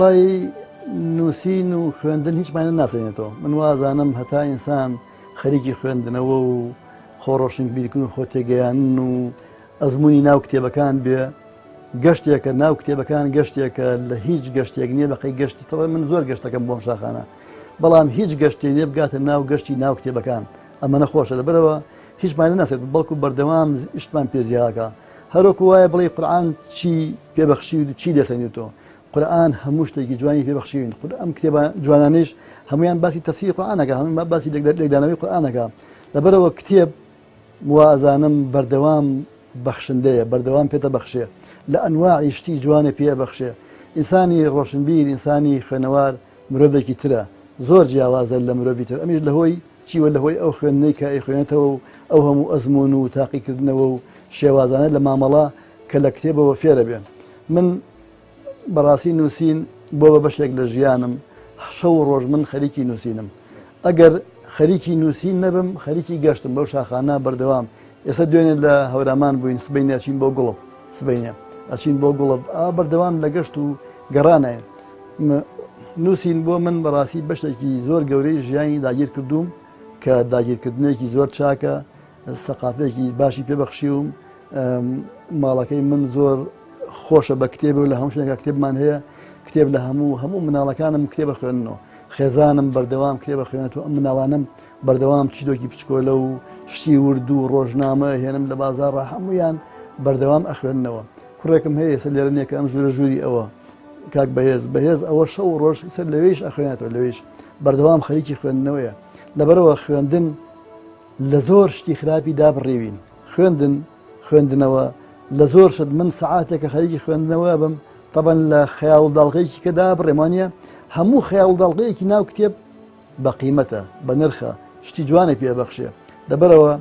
وەڵی نووسین و خوێندن هیچ مانە ناسێنێتەوە من وازانم هەتا ئینسان خەریکی خوێندنەوە و خۆ ڕۆشنبیرکردن و خۆ تێگەیانن و ئەزمموی ناو کتێبەکان بێ گەشتێکە ناو کتێبەکان گەشتێکە لە هیچ گەشتێک نییە بەقەی گەشتی تەڵێ من زۆر گەشتەکەم بۆم شاخانە بەڵام هیچ گەشتێ نییە بگاتە ناو گەشتی ناو کتێبەکان ئەمە نەخۆشە لەبەرەوە هیچ مانە ناسێت بەڵکو بەردەوام شتمان پێ زیاکە هەروەکو وایە بڵێ قورآن چی پێبەخشی و چی لێسەنیتەوە قورئان هەموو شتێکی جوانی پێ بەخشیوین ئەم کتێبە جوانانەیش هەمویان باسی تەفسیری قورئانەکە هەموو باسی لێکدانەوەی قورئانەکە لەبەرەوە کتێب وازانم بەردەوام بەخشندەیە بەردەوام پێتە بەخشێ لە ئەنواعی شتی جوانێ پێ بەخشێ ئینسانی ڕۆشنبیر ئینسانی خوێنەوار مرۆڤێکی ترە زۆر جیاوازە لە مرۆڤی تر ئەمیش لە هۆی چیوە لە هۆی ئەو خوێندنەی کە ئەیخوێنێتەوە و ئەو هەموو ئەزموون و تاقیکردنەوە و شێوازانە لە مامەڵە کە لە کتێبەوە فێرە بێ من بەڕاستی نووسین بۆ بە بەشێک لە ژیانم شەو و ڕۆژ من خەریکی نووسینم ئەگەر خەریکی نووسین نەبم خەریکی گەشتم بەو شاخانە بەردەوام ئێستا دوێنێ لە هەورامان بووین سبینێ ئەچین بۆ گوڵب سبینێ ئەچین بۆ گوڵب ئا بەردەوام لە گەشت و گەڕانای نووسین بۆ من بەڕاستی بەشێکی زۆر گەورەی ژیانی داگیر کردووم کە داگیرکردنێکی زۆر چاکە سەقافێکی باشی پێ بەخشیوم ماڵەکەی من زۆر خۆشە بە کتێب و لە هەموو شوێنێکا کتێبمان هەیە کتێب لە هەموو هەموو مناڵەکانم کتێبە خوێننەوە خێزانم بەردەوام کتێبە خوێنێت و ئەم مناڵانم بەردەوام چیرۆکی بچکۆلە و شتی ورد و ڕۆژنامە هێنم لە بازاڕ هەمویان بەردەوام ئەخوێندنەوە کوڕێکم هەیە ئێستا لێرە نییە کە ئەم ژوورە ژووری ئەوە کاک بەهێز بەهێز ئەوە شەو و ڕۆژ سەر لەوێش ئەخوێنێتەوە لەوێش بەردەوام خەریکی خوێندنەوەیە لەبەرەوە خوێندن لە زۆر شتی خراپی دابڕیوین خوێندن خوێندنەوە لە زۆر شت من سەعاتێکە خەریکی خوێندنەوە بم تەبەن لە خەیاڵ و داڵغەیەکی کە دابڕێمانە هەموو خەیاڵ و داڵغەیەکی ناو کتێب بە قیمەتە بە نرخە شتی جوانە پێ بەخشێ لەبەرەوە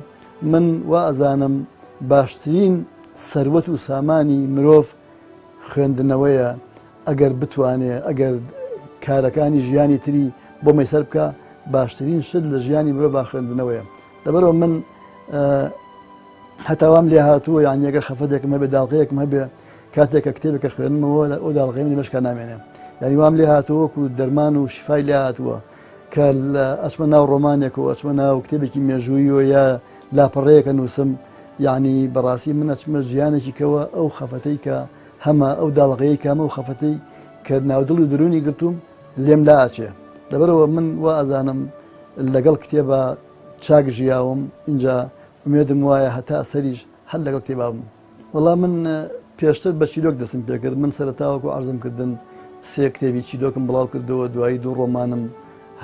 من وا ئەزانم باشترین سەروەت و سامانی مرۆڤ خوێندنەوەیە ئەگەر بتوانێ ئەگەر کارەکانی ژیانی تری بۆ مەیسەر بکە باشترین شت لە ژیانی مرۆڤ خوێندنەوەیە لەبەرەوە من هەتا وام لێ هاتووە یان ئەگەر خەفەتێکم هەبێ داڵغەیەکم هەبێ کاتێک کە کتێبێکە خوێنمەوە لە ئەو داڵغەی منی مەشکا نامێنێ. یعنی وام لێ هاتووە وەکو دەرمان و شفای لێ هاتووە کە ئەچمە ناو ڕۆمانێک و ئەچمە ناو کتێبێکی مێژوویەوە یا لاپەڕەیەکە نووسم یعنی بەڕاستی من ئەچمە ژیانێکی کەوە ئەو خەفەتەی کە هەمە ئەو داڵغەیە کامە و خەفەتەی کە ناودڵ و درونی گرتووم لێم لا ئەچێ لەبەرەوە من وا ئەزانم لەگەڵ کتێبە چاک ژیاوم اینجا ئومێدم وایە هەتا سەریش هەر لەگەڵ کتێبا بم. وەڵا من پێشتر بە چیرۆک دەستم پێکرد من سەرەتا وەکو عەرزم کردن سێ کتێبی چیرۆکم بڵاو کردەوە دوایی دوو ڕۆمانم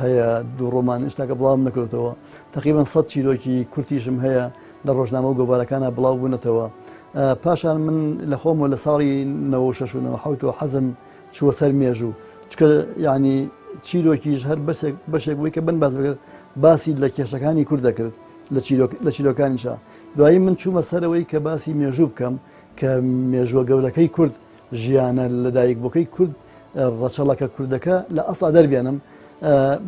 هەیە دوو ڕۆمان هێشتاکە بڵاوم نەکردەوە تقریبا سەد چیرۆکی کورتیشم هەیە لە ڕۆژنامە و گۆڤارەکانە بڵاو بوونەتەوە پاشان من لە خۆمەوە لە ساڵی 96 و 97 حەزم چووە سەر مێژوو چکە یعنی چیرۆکیش هەر بەشێک بەشێک بووی کە بن باس باسی لە کێشەکانی کورد دەکرد لە چیرۆکانیشا دوایی من چوومە سەرەوەی کە باسی مێژوو بکەم کە مێژووە گەورەکەی کورد ژیانە لەدایکبووەکەی کورد ڕەچەڵەکە کوردەکە لە ئەسڵا دەربێنم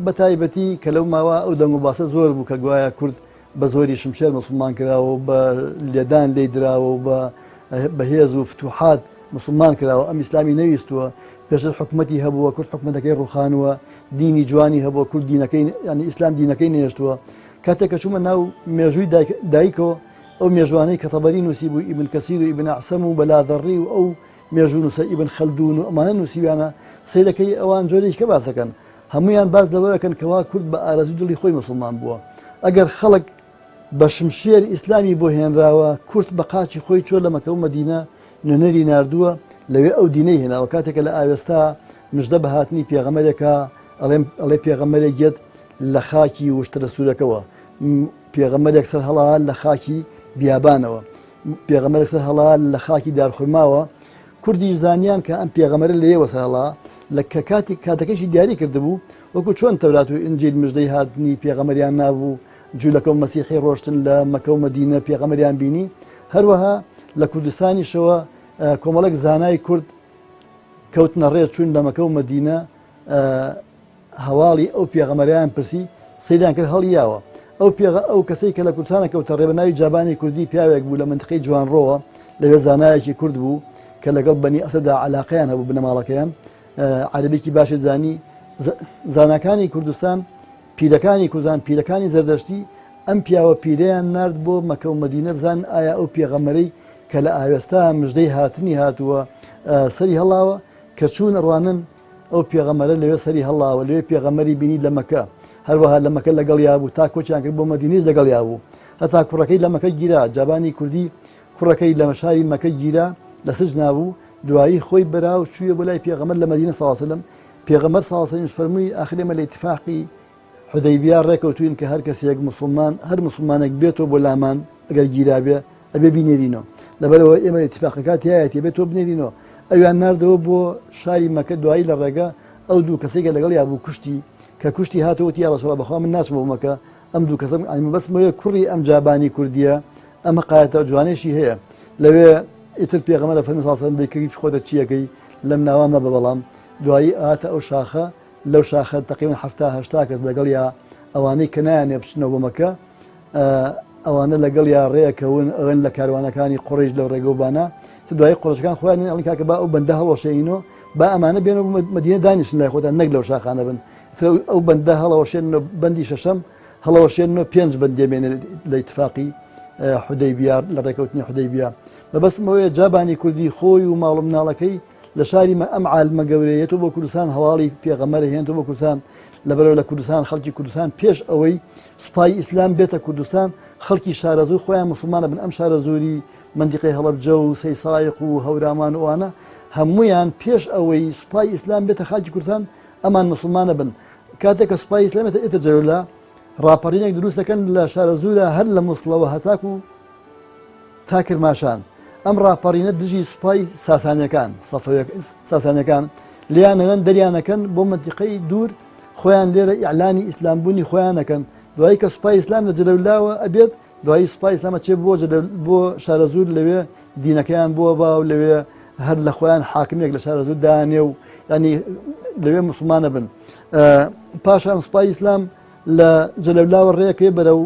بە تایبەتی کە لەو ماوە ئەو دەنگ و باسە زۆر بوو کە گوایە کورد بە زۆری شمشێر مسلمان کراوە و بە لێدان لێی دراوە و بە بەهێز و فتوحات مسلمان کراوە ئەم ئیسلامی نەویستووە پێشتر حکومەتی هەبووە کورد حکومەتەکەی ڕوخانووە دینی جوانی هەبووە کورد دینەکەی ینی ئیسلام دینەکەی نێشتووە کاتێک کە چوومە ناو مێژووی دایکەوە ئەو مێژوانەی کە تەبەری نووسی بوو ئیبن کەسیر و ئیبن ئەعسەم و بەلاذەڕی و ئەو مێژوونووسە ئیبن خەلدون و ئەمانە نووسیویانە سەیرەکەی ئەوان جۆرێکی کە باس دەکەن هەمویان باس لەوە دەکەن کەوا کورد بە ئارەزوی دڵی خۆی مسلمان بووە ئەگەر خەڵک بە شمشێر ئیسلامی بۆ هێنراوە کورد بە قاچی خۆی چۆ لە مەکە و مەدینە نوێنەری ناردووە لەوێ ئەو دینەی هێناوە کاتێکە لە ئاوێستا مژدە بە هاتنی پێغەمەرێکە ئەڵێ پێغەمەرێک یەت لە خاکی وشترە سوورەکەوە پێغەمەرێک سەر هەڵا لە خاکی بیابانەوە پێغەمەرێک سەر هەڵا لە خاکی دارخورماوە کوردیش زانیان کە ئەم پێغەمەرە لێوە سەر هەڵا لە کە کاتی کاتەکەشی دیاری کردبوو وەکو چۆن تەورات و ئینجیل مژدەی هاتنی پێغەمەریان نابوو جوولەکە و مەسیحی ڕۆشتن لە مەکە و مەدینە پێغەمەریان بینی هەروەها لە کوردستانیشەوە کۆمەڵێک زانای کورد کەوتنە ڕێ چوون لە مەکە و مەدینە هەواڵی ئەو پێغەمەرەیان پرسی، سەیریان کرد هەڵیاوە. ئەو پێغە ئەو کەسەی کە لە کوردستانە کەوتە ڕێ بە ناوی جابانی کوردی پیاوێک بوو لە مەنتیقەی جوانڕۆوە، لەوێ زانایەکی کورد بوو کە لەگەڵ بەنی ئەسەدا عەلاقەیان هەبوو بنەماڵەکەیان عەرەبیکی باشی زانی زاناکانی کوردستان پیرەکانی کوردستان پیرەکانی زەردەشتی ئەم پیاوە پیرەیان نارد بۆ مەکە و مەدینە بزانن ئایا ئەو پێغەمەرەی کە لە ئاوێستا مژدەی هاتنی هاتووە سەری هەڵاوە کە چوون ئەڕوانن ئەو پێغەمبەرە لەوێ سەری هەڵاوە لەوێ پێغەمبەری بینی لە مەکە هەروەها لە مەکە لەگەڵیا بوو تا کۆچیان کرد بۆ مەدینەیش لەگەڵیا بوو هەتا کوڕەکەی لە مەکە گیرا جابانی کوردی کوڕەکەی لە شاری مەکە گیرا لە سجنا بوو دوایی خۆی برا و چوویە بۆ لای پێغەمبەر لە مەدینە صلی الله علیه و سلم پێغەمبەر صلی الله علیه و سلم فەرمووی ئاخر ئێمە لە ئیتفاقی حودەیبیە ڕێکەوتوین کە هەر کەسێک موسڵمان هەر موسڵمانێک بێتەوە بۆ لامان ئەگەر گیرابێ ئەبێ بینێرینەوە لەبەرەوە ئێمە ئیتفاقەکە تایەتی بێت تۆ بنێرینەوە ئەویان ناردەوە بۆ شاری مەکە دوایی لە ڕێگە ئەو دوو کەسێک کە لەگەڵ یابوو کوشتی کە کوشتی هاتەوە یا ڕسوڵ بەخوا من ناچمەوە مەکە ئەم دوو کەسم ئەمە بەسمەوەی کوڕی ئەم جابانی کوردیە ئەمە قایەتە جوانێشی هەیە لەوێ ئیتر پێغەمبەر فەرمی ساڵسەن دەیکەی خۆتە چیەکەی لەم ناوە مەبە بەڵام دوایی ئاتە ئەو شاخە لەو شاخە تەقریبەن 70 هەشتا کەس لەگەڵیا ئەوانەی کە نایانێ بچنەوە بۆ مەکە ئەوانە لەگەڵیا ڕێکەون ئەوێن لە کاروانەکانی قوڕیش لەو ڕێگە و بانە دوایی قوڕشەکان خۆیان ئەڵێن کاکە با ئەو بەندە هەڵوەشێنینەوە با ئەمانە بێن و مەدینە دانیشن لای خۆتان نەک لەو شاخانە بن ئەو بەندە هەڵەوەشێنەوە بەندی شەشەم هەڵەوەشێنەوە پێنج بەندێ بێنێ لە ئیتفاقی حودەیبیە لە ڕێکەوتنی حودەیبیە مەبەستم ئەوەیە جابانی کوردی خۆی و ماڵ و مناڵەکەی لە شاری مە ئەم عالمە گەورەیە تۆ بۆ کوردستان هەواڵی پێغەمبەر هێن تۆ بۆ کوردستان لەبەرەوە لە کوردستان خەڵکی کوردستان پێش ئەوەی سوپای ئیسلام بێتە کوردستان خەڵکی شارەزوور خۆیان مسلمانە بن ئەم شارەزووری مەنتیقەی هەڵەبجە و سەیسایق و هەورامان و ئەوانە هەمویان پێش ئەوەی سوپای ئیسلام بێتە خاکی کوردستان ئەمان مسلمانە بن کاتێک کە سوپای ئیسلامێتە ئێتە جەلولا ڕاپەڕینێک دروست دەکەن لە شارەزوورە هەر لە موسڵەوە هەتاکو تا کرماشان ئەم ڕاپەڕینە دژی سوپای ساسانیەکان ساسانیەکان لیانەوەن دەریانەکەن بۆ منتیقەی دوور خۆیان لێرە ئیعلانی ئیسلامبوونی خۆیان نەکەن دوایی کە سوپای ئیسلام لە جلەولاوە ئەبێت دوایی سوپای ئیسلامە چێ بۆ بۆ شارەزوور لەوێ دینەکەیان بووە با و لەوێ هەر لە خۆیان حاکمێک لە شارەزوور دانێ و ینی لەوێ مسلمانە بن پاشان سوپای ئیسلام لە جلەولاوە ڕێکێ بەرەو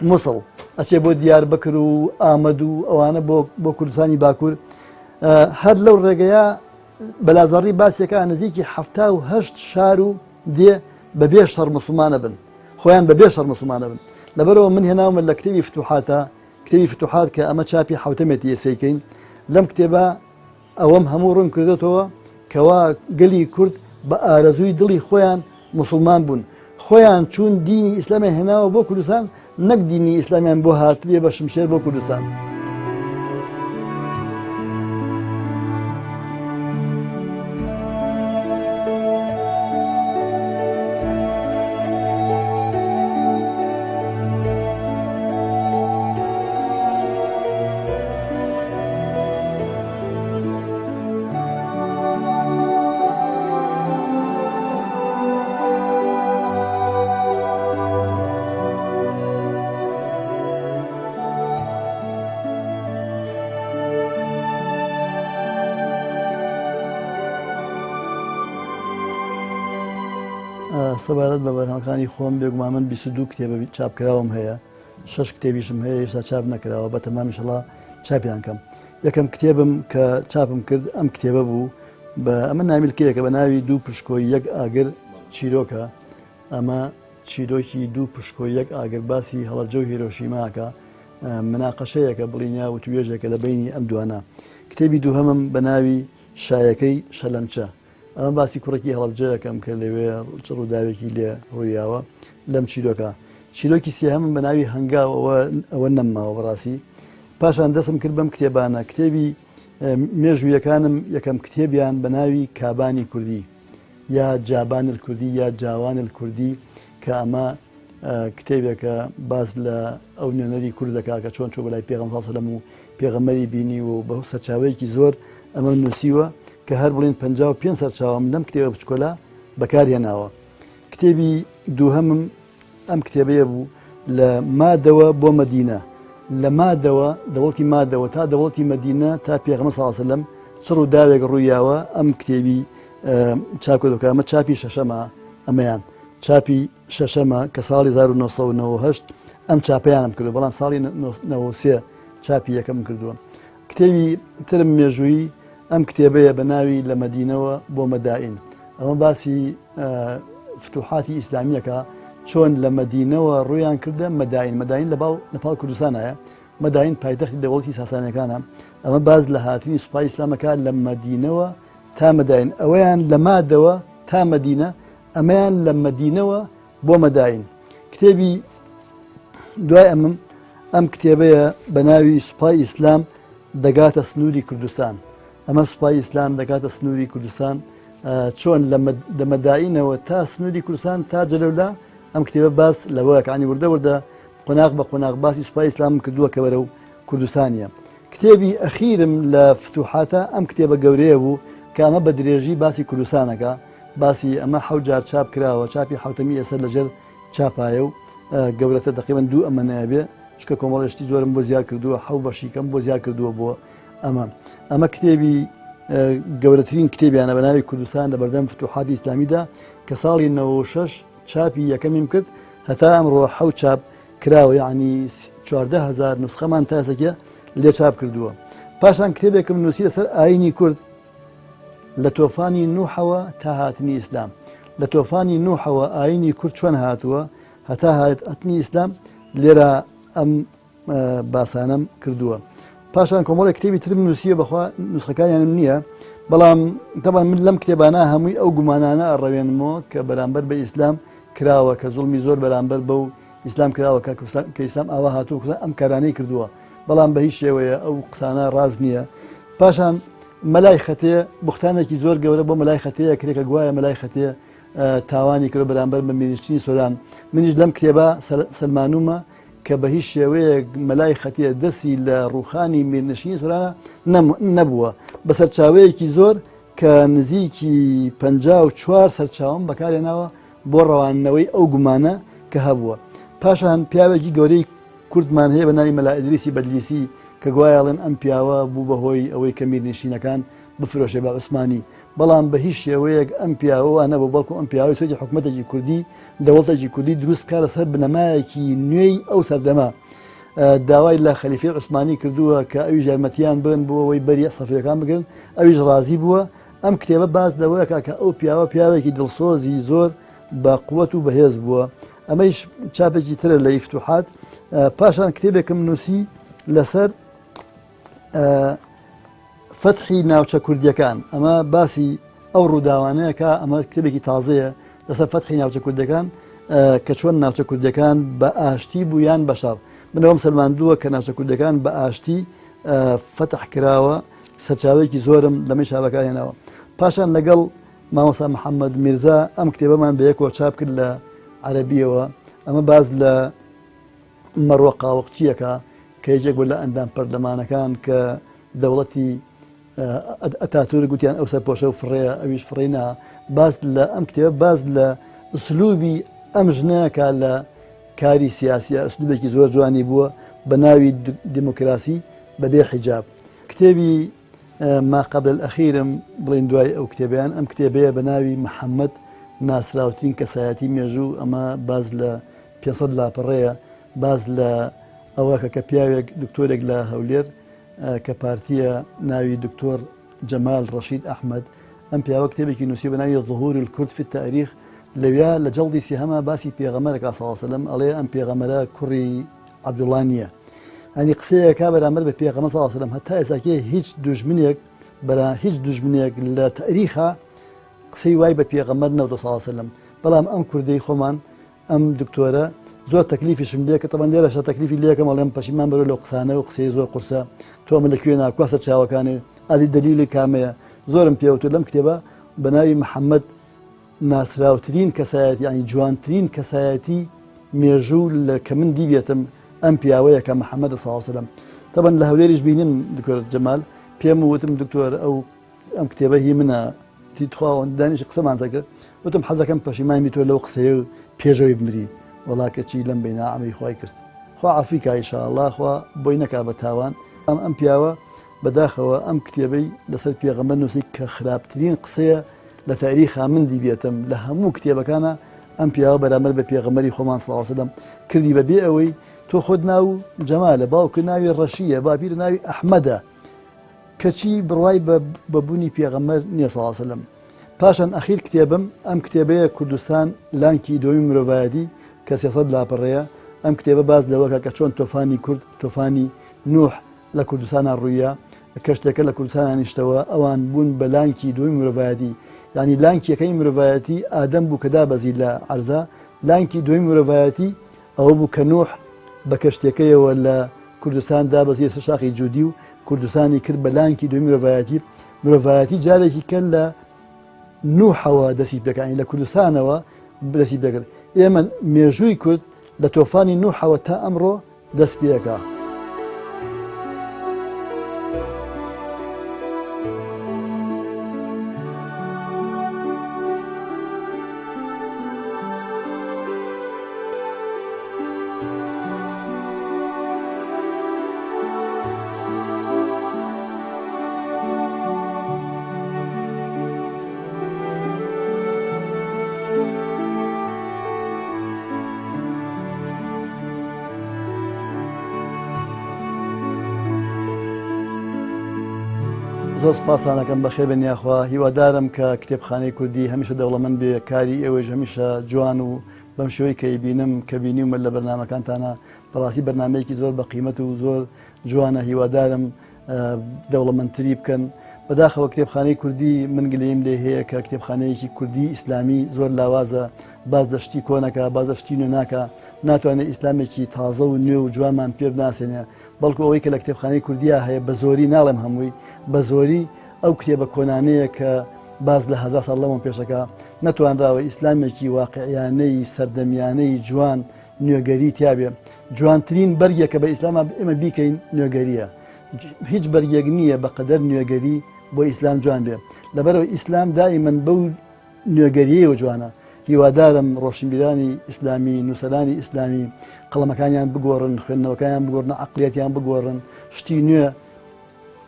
موسڵ ئەچێ بۆ دیاربەکر و ئامەد و ئەوانە بۆ بۆ کوردستانی باکوور هەر لەو ڕێگەیە بەلازەڕی باسێکا نزیکی 78 شار و دێ بەبێ شەڕ مسلمانە بن خۆیان بەبێ شەڕ مسلمانە بن. لەبەرەوە من هێناومە لە کتێبی فتوحاتە، کتێبی فتوحات کە ئەمە چاپی حوتەمێتی ئێسەیکەین، لەم کتێبە ئەوەم هەموو ڕوون کردێتەوە کەوا گەلی کورد بە ئارەزووی دڵی خۆیان مسلمان بوون، خۆیان چوون دینی ئیسلامیان هێناوە بۆ کوردستان، نەک دینی ئیسلامیان بۆ هاتبێ بە شمشێر بۆ کوردستان. سەبارەت بە بەرهەمەکانی خۆم بێگومان من 22 کتێبە چاپکراوم هەیە، شەش کتێبیشم هەیە ئێستا چاپ نەکراوە، بە تەمام ئینشەڵا چاپیان کەم. یەکەم کتێبم کە چاپم کرد ئەم کتێبە بوو، بە ئەمە نامیلکەیەکە بە ناوی دوو پشکۆی یەک ئاگر چیرۆکە. ئەمە چیرۆکی دوو پشکۆی یەک ئاگر باسی هەڵەبجە و هیرۆشیماکە، مناقەشەیەکە بڵین یا وتوێژێکە لە بینی ئەم دوانە. کتێبی دووهەمم بە ناوی شایەکەی شەلەمچە، ئەمە باسی کوڕێکی هەڵەبجەیەکەم کە لەوێ چ ڕووداوێکی لێ ڕوویاوە لەم چیرۆکە. چیرۆکی سێهەمم بە ناوی هەنگاو، ئەوە نەمماوە بەڕاستی. پاشان دەستم کرد بەم کتێبانە. کتێبی مێژوویەکانم یەکەم کتێبیان بە ناوی کابانی کوردی یا جابان الکردی یا جاوان الکردی، کە ئەمە کتێبێکە باس لە ئەو نوێنەری کورد دەکا کە چۆن چۆ بەلای پێغەمبەر صلی الله علیه و سلم و پێغەمبەری بینی و بە سەرچاوەیەکی زۆر ئەمە نووسیوە کە هەر بڵین 55 سەرچاوم لەم کتێبە بچکۆلا بەکارهێناوە. کتێبی دووهەمم ئەم کتێبەیە بوو لە مادەوە بۆ مەدینە، لە مادەوە دەوڵەتی مادەوە تا دەوڵەتی مەدینە تا پێغەمبەر صلی الله علیه و سلم چ ڕووداوێک ڕوویاوە. ئەم کتێبی چاپ کردووە، ئەمە چاپی شەشەمە، ئەمەیان چاپی شەشەمە کە ساڵی 1998 ئەم چاپیانم کردو، بەڵام ساڵی 93 چاپی یەکەم کردووە. کتێبی ترم مێژوویی ئەم کتێبەیە بە ناوی لە مەدینەوە بۆ مەدائین. ئەمە باسی فتوحاتی ئیسلامیەکە چۆن لە مەدینەوە ڕوویان کردە مەدائین. مەدائین لە پاڵ کوردستانایە، مەدائین پایتەختی دەوڵەتی ساسانیەکانە. ئەمە باز لە هاتنی سوپای ئیسلامەکە لە مەدینەوە تا مەدائین، ئەوەیان لە مادەوە تا مەدینە، ئەمەیان لە مەدینەوە بۆ مەدائین. کتێبی دوای ئەمم ئەم کتێبەیە بە ناوی سوپای ئیسلام دەگاتە سنووری کوردستان. ئەمە سوپای ئیسلام دەگاتە سنووری کوردستان چۆن لە مەدائینەوە تا سنووری کوردستان تا جەلەولا. ئەم کتێبە باس لەوەکانی وردە وردە قۆناغ بە قۆناغ باسی سوپای ئیسلام کردووە کە بەرەو کوردستانیە. کتێبی ئەخیرم لە فتوحاتە ئەم کتێبە گەورەیە بوو کە ئەمە بە درێژی باسی کوردستانەکە، باسی ئەمە حەوت جار چاپ کراوە، چاپی حوتەمی ئێستا لەژێر چاپایە و گەورەتە تقریبا دوو ئەمە نابێ، چکە کۆمەڵێشتی زۆرم بۆ زیاد کردووە، حەو بەشیکەم بۆ زیاد کردووە بۆ ئەمە. ئەمە کتێبی گەورەترین کتێبیانە بە ناوی کوردستان لە بەردەم فتوحاتی ئیسلامیدا کە ساڵی 96 چاپی یەکەمیم کرد، هەتا ئەمڕۆ حەوت چاپ کراوە، یعنی 14,000 نسخەمان تا ئێستاکە لێ چاپ کردووە. پاشان کتێبێکم نووسی لەسەر ئاینی کورد لە تۆفانی نوحەوە تا هاتنی ئیسلام. لە تۆفانی نوحەوە ئاینی کورد چۆن هاتووە هەتا هاتنی ئیسلام، لێرە ئەم باسانم کردووە. پاشان کۆمەڵێک کتێبی ترم نووسیوە، بەخوا نوسخەکانیانم نییە، بەڵام تەبعەن من لەم کتێبانە هەمووی ئەو گومانانە ئەڕەوێنمەوە کە بەرامبەر بە ئیسلام کراوە، کە زوڵمی زۆر بەرامبەر بەو ئیسلام کراوە کە ئیسلام ئاوا هاتووە ئەم کارانەی کردووە، بەڵام بە هیچ شێوەیە ئەو قسانە ڕاست نییە. پاشان مەلای خەتێ بوختانێکی زۆر گەورە بۆ مەلای خەتەیە کرێ کە گوایە مەلای خەتێ تاوانی کرد بەرامبەر بە میرنشینی سۆران. منیش لەم کتێبە سەلمانومە کە بە هیچ شێوەیەک مەلای خەتێ دەستی لە ڕوخانی میرنشینی سۆرانە نەبووە، بە سەرچاوەیەکی زۆر کە نزیکی 54 سەرچاوم بەکارێناوە بۆ ڕەواندنەوەی ئەو گومانە کە هەبووە. پاشان پیاوێکی گەورەی کوردمان هەیە بە ناوی مەلا ئیدریسی بەدلیسی کە گوایەڵێن ئەم پیاوە بوو بەهۆی ئەوەی کە میرنشینەکان بفرۆشێ بە عوسمانی، بەڵام بە هیچ شێوەیەک ئەم پیاوە وا نەبوو، بەڵکو ئەم پیاوەی سۆتی حکوومەتێکی کوردی دەوڵەتێکی کوردی دروست بکات لەسەر بنەمایەکی نوێی ئەو سەردەمە. داوای لە خەلیفەی عوسمانی کردووە کە ئەویش یارمەتیان بن بۆ ئەوەی بەری سەفەویەکان بگرن، ئەویش ڕازی بووە. ئەم کتێبە باس لەوەکە کە ئەو پیاوە پیاوێکی دڵسۆزی زۆر بە قوت و بەهێز بووە. ئەمەیش چاپێکی ترە لە ئیفتوحات. پاشان کتێبێکم نووسی لەسەر فەتحی ناوچە کوردیەکان. ئەمە باسی ئەو ڕووداوانەیە کە ئەمە کتێبێکی تازەیە لەسەر فەتحی ناوچە کوردەکان کە چۆن ناوچە کوردەکان بە ئاشتی بوو یان بە شەڕ. من ئەوم سەلماندووە کە ناوچە کوردەکان بە ئاشتی فەتح کراوە، سەرچاوەیەکی زۆرم لەمەی شابەکان هێناوە. پاشان لەگەڵ مامۆستا محەممەد میرزا ئەم کتێبەمان بە یەکەوە چاپ کرد لە عەرەبیەوە. ئەمە باز لە مەڕوە قاوەقچیەکە کە یەکێک بوو لە ئەندام پەرلەمانەکان کە دەوڵەتی ئەتاتورک گوتیان ئەو سەرپۆشە و فڕەیە، ئەویش فڕەی نا. باس لە ئەم کتێبە باس لە ئوسلوبی ئەم ژنەکە لە کاری سیاسیە، ئوسلوبێکی زۆر جوانی بووە بە ناوی دیموکراسی بەبێ حیجاب. کتێبی ما قبل الأخیرم بڵین دوای ئەو کتێبیان ئەم کتێبەیە بە ناوی محەممەد ناسراوترین کەسایەتی مێژوو. ئەمە باز لە 500 لاپەڕەیە، باز لە ئەوە کە پیاوێک دکتۆرێک لە هەولێر کە پارتیە ناوی دکتۆر جەمال ڕەشید ئەحمەد، ئەم پیاوە کتێبێکی نووسی بە ناوی ظهور الکورد في التاريخ. لەویا لە جەڵدی سێهەما باسی پێغەمبەرەکە صلی الله علیه وسلم ئەڵێ ئەم پێغەمبەرە کوڕی عەبدوڵڵا نییە. ئەنی قسەیەکە بەرامبەر بە پێغەمبەر صلی الله علیه وسلم هەتا ئێستاکێ هیچ دوژمنێک بەرا هیچ دوژمنێک لە تاریخا قسەی وای بە پێغەمبەر نەوتە صلی الله علیه وسلم. بەڵام ئەم کوردەی خۆمان ئەم دکتۆرە زۆر تەکلیفیشم لێ کە تەبەن لێرەشە تەکلیفی لێکەم ئەڵێم پەشیمان بەرە لەو قسانە و قسەی زۆر قورسە، تۆ ئەمە لە کوێ ناکوا سەرچاوەکانی ئادی دەلیلی کامەیە. زۆرم پێوتو لەم کتێبە بە ناوی محەممەد ناسراوترین کەسایەتی یعنی جوانترین کەسایەتی مێژوو لە کە من دیبێتم ئەم پیاوەیە کە محەممەد صلی الله علیه وسلم. تەبەن لە هەولێریش بینیم دکتۆر جەمال پێم وتم دکتۆر ئەو ئەم کتێبە هی منە، تخوا دانیش قسەمان دەکرد، وتم حەزەکەم پەشیمان بی تۆ لەو قسەیە و پێشەوەی بمری. وەڵا کەچی لەم بەینا عەمری خوای کرد. خوا عەفوی کا ئینشاءاللە، خوا بۆی نەکا بە تاوان. ئەم پیاوە بەداخەوە ئەم کتێبەی لەسەر پێغەمبەر نووسی کە خراپترین قسەیە لە تاریخا من دیبێتم لە هەموو کتێبەکانە. ئەم پیاوە بەرامبەر بە پێغەمبەری خۆمان صلی الله علیه وسلم کردی بە بێ ئەوەی تۆ خۆت ناو جەمالە، باوکە ناوی ڕەشیە، باپیرە ناوی ئەحمەدە، کەچی بڕوای بە بوونی پێغەمبەر نییە صلی الله علیه وسلم. پاشان ئەخیر کتێبم ئەم کتێبەیە کوردستان لانکی دووەمی مرۆڤایەتی کە 300 لاپەڕەیە. ئەم کتێبە باس لەوەکە کە چۆن تۆفانی کورد تۆفانی نوح لە کوردستانە ڕوویە، کەشتێکە لە کوردستانە نیشتەوە، ئەوان بوون بە لانکی دووەمی مرۆڤایەتی. یعنی لانکیەکەی مرۆڤایەتی ئادەم بوو کە دابەزی لە عەرزا، لانکی دووەمی مرۆڤایەتی ئەوە بوو کە نوح بە کەشتێکەیەوە لە کوردستان دابەزیە سەر شاخی جودی و کوردستانی کرد بە لانکی دووەمی مرۆڤایەتی. مرۆڤایەتی جارێکی کە لە نوحەوە دەستی پێکانی لە کوردستانەوە دەستی پێکرد. ئێمە مێژووی کورد لە تۆفانی نوحەوە تا ئەمڕۆ دەست پێکا. زۆر سپاسانەکەم، بەخێر بێن یاخوا. هیوادارم کە کتێبخانەی کوردی هەمیشە دەوڵەمەند بێ، کاری ئێوەش هەمیشە جوان و بەم شێوەی کە ئەیبینم کە بینیومە لە بەرنامەکانتانە بەڕاستی بەرنمەیەکی زۆر بە قیمەت و زۆر جوانە. هیوادارم دەوڵەمەندتری بکەن. بەداخەوە کتێبخانەی کوردی من گلەییم لێ هەیە کە کتێبخانەیەکی کوردی ئیسلامی زۆر لاوازە، باز لە شتی کۆنەکە، باز لە شتی نوێ ناکە، ناتوانێت ئیسلامێکی تازە و نوێ و جوانمان پێ بناسێنێ. بەڵکو ئەوەی کە لە کتێبخانەی کوردیا هەیە بە زۆری ناڵێم هەمووی، بە زۆری ئەو کتێبە کۆنانەیە کە باز لە هەزار ساڵ لەمەو پێشەکە نەتوانراوە ئیسلامێکی واقعیانەی سەردەمیانەی جوان نوێگەری تیابێ. جوانترین بەرگێک کە بە ئیسلاما ئێمە بیکەین نوێگەریە. هیچ بەرگێک نییە بە قەدەر نوێگەری بۆ ئیسلام جوان بێ. لەبەرەوە ئیسلام دائیمەن بەو نوێگەریەوە جوانە. هیوادارم ڕۆشنبیرانی ئیسلامی، نووسەرانی ئیسلامی قەڵەمەکانیان بگۆڕن، خوێندنەوەکانیان بگۆڕن، عەقڵیەتیان بگۆڕن، شتی نوێ،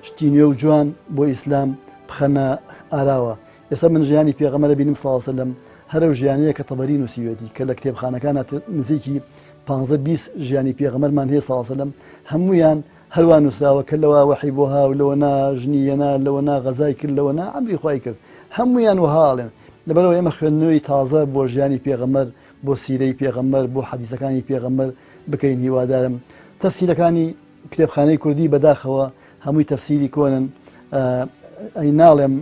شتی نوێ و جوان بۆ ئیسلام بخەنە ئاراوە. ئێستا من ژیانی پێغەمبەر بینیم صلی الله علیه وسلم هەر ئەو ژیانەیە کە تەبەری نووسیوێتی کە لە کتێبخانەکانە نزیکی 15 20 ژیانی پێغەمبەرمان هەیە صلی الله علیه وسلم، هەمویان هەروا نووسراوە کە لەوە وەحی بۆ ها و لەوە نا ژنی یەنا لەوە نا غەزای کرد لەوە نا ئەمری خوای کرد هەموویان وەها ئەڵێن لەبەرئەوە ئێمە خوێندنەوەی تازە بۆ ژیانی پێغەمبەر بۆ سیرەی پێغەمبەر بۆ حەدیسەکانی پێغەمبەر بکەین هیوادارم تەفسیرەکانی کتێبخانەی کوردی بەداخەوە هەمووی تەفسیری کۆنن ئەی ناڵێم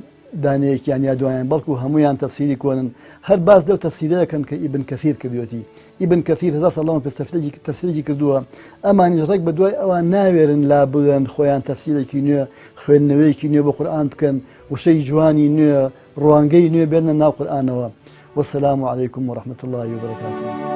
دانەیەکیان یا دوایان بەڵکو هەمویان تەفسیری کۆنن هەر باس لەو تەفسیرەکەن کە ئیبن کەثیر کردوێتی ئیبن کەثیر هەزار ساڵ لەمە پێش تەفسیرێکی تەفسیرێکی کردووە ئەمانیش ڕێک بە دوای ئەوان ناوێرن لا بڵێن خۆیان تەفسیرێکی نوێ خوێندنەوەیەکی نوێ بۆ قورئان بکەن وشەی جوانی نوێ ڕوانگەی نوێ بێنە ناو قورئانەوە والسلام علیکم ورحمة الله وبرکاته.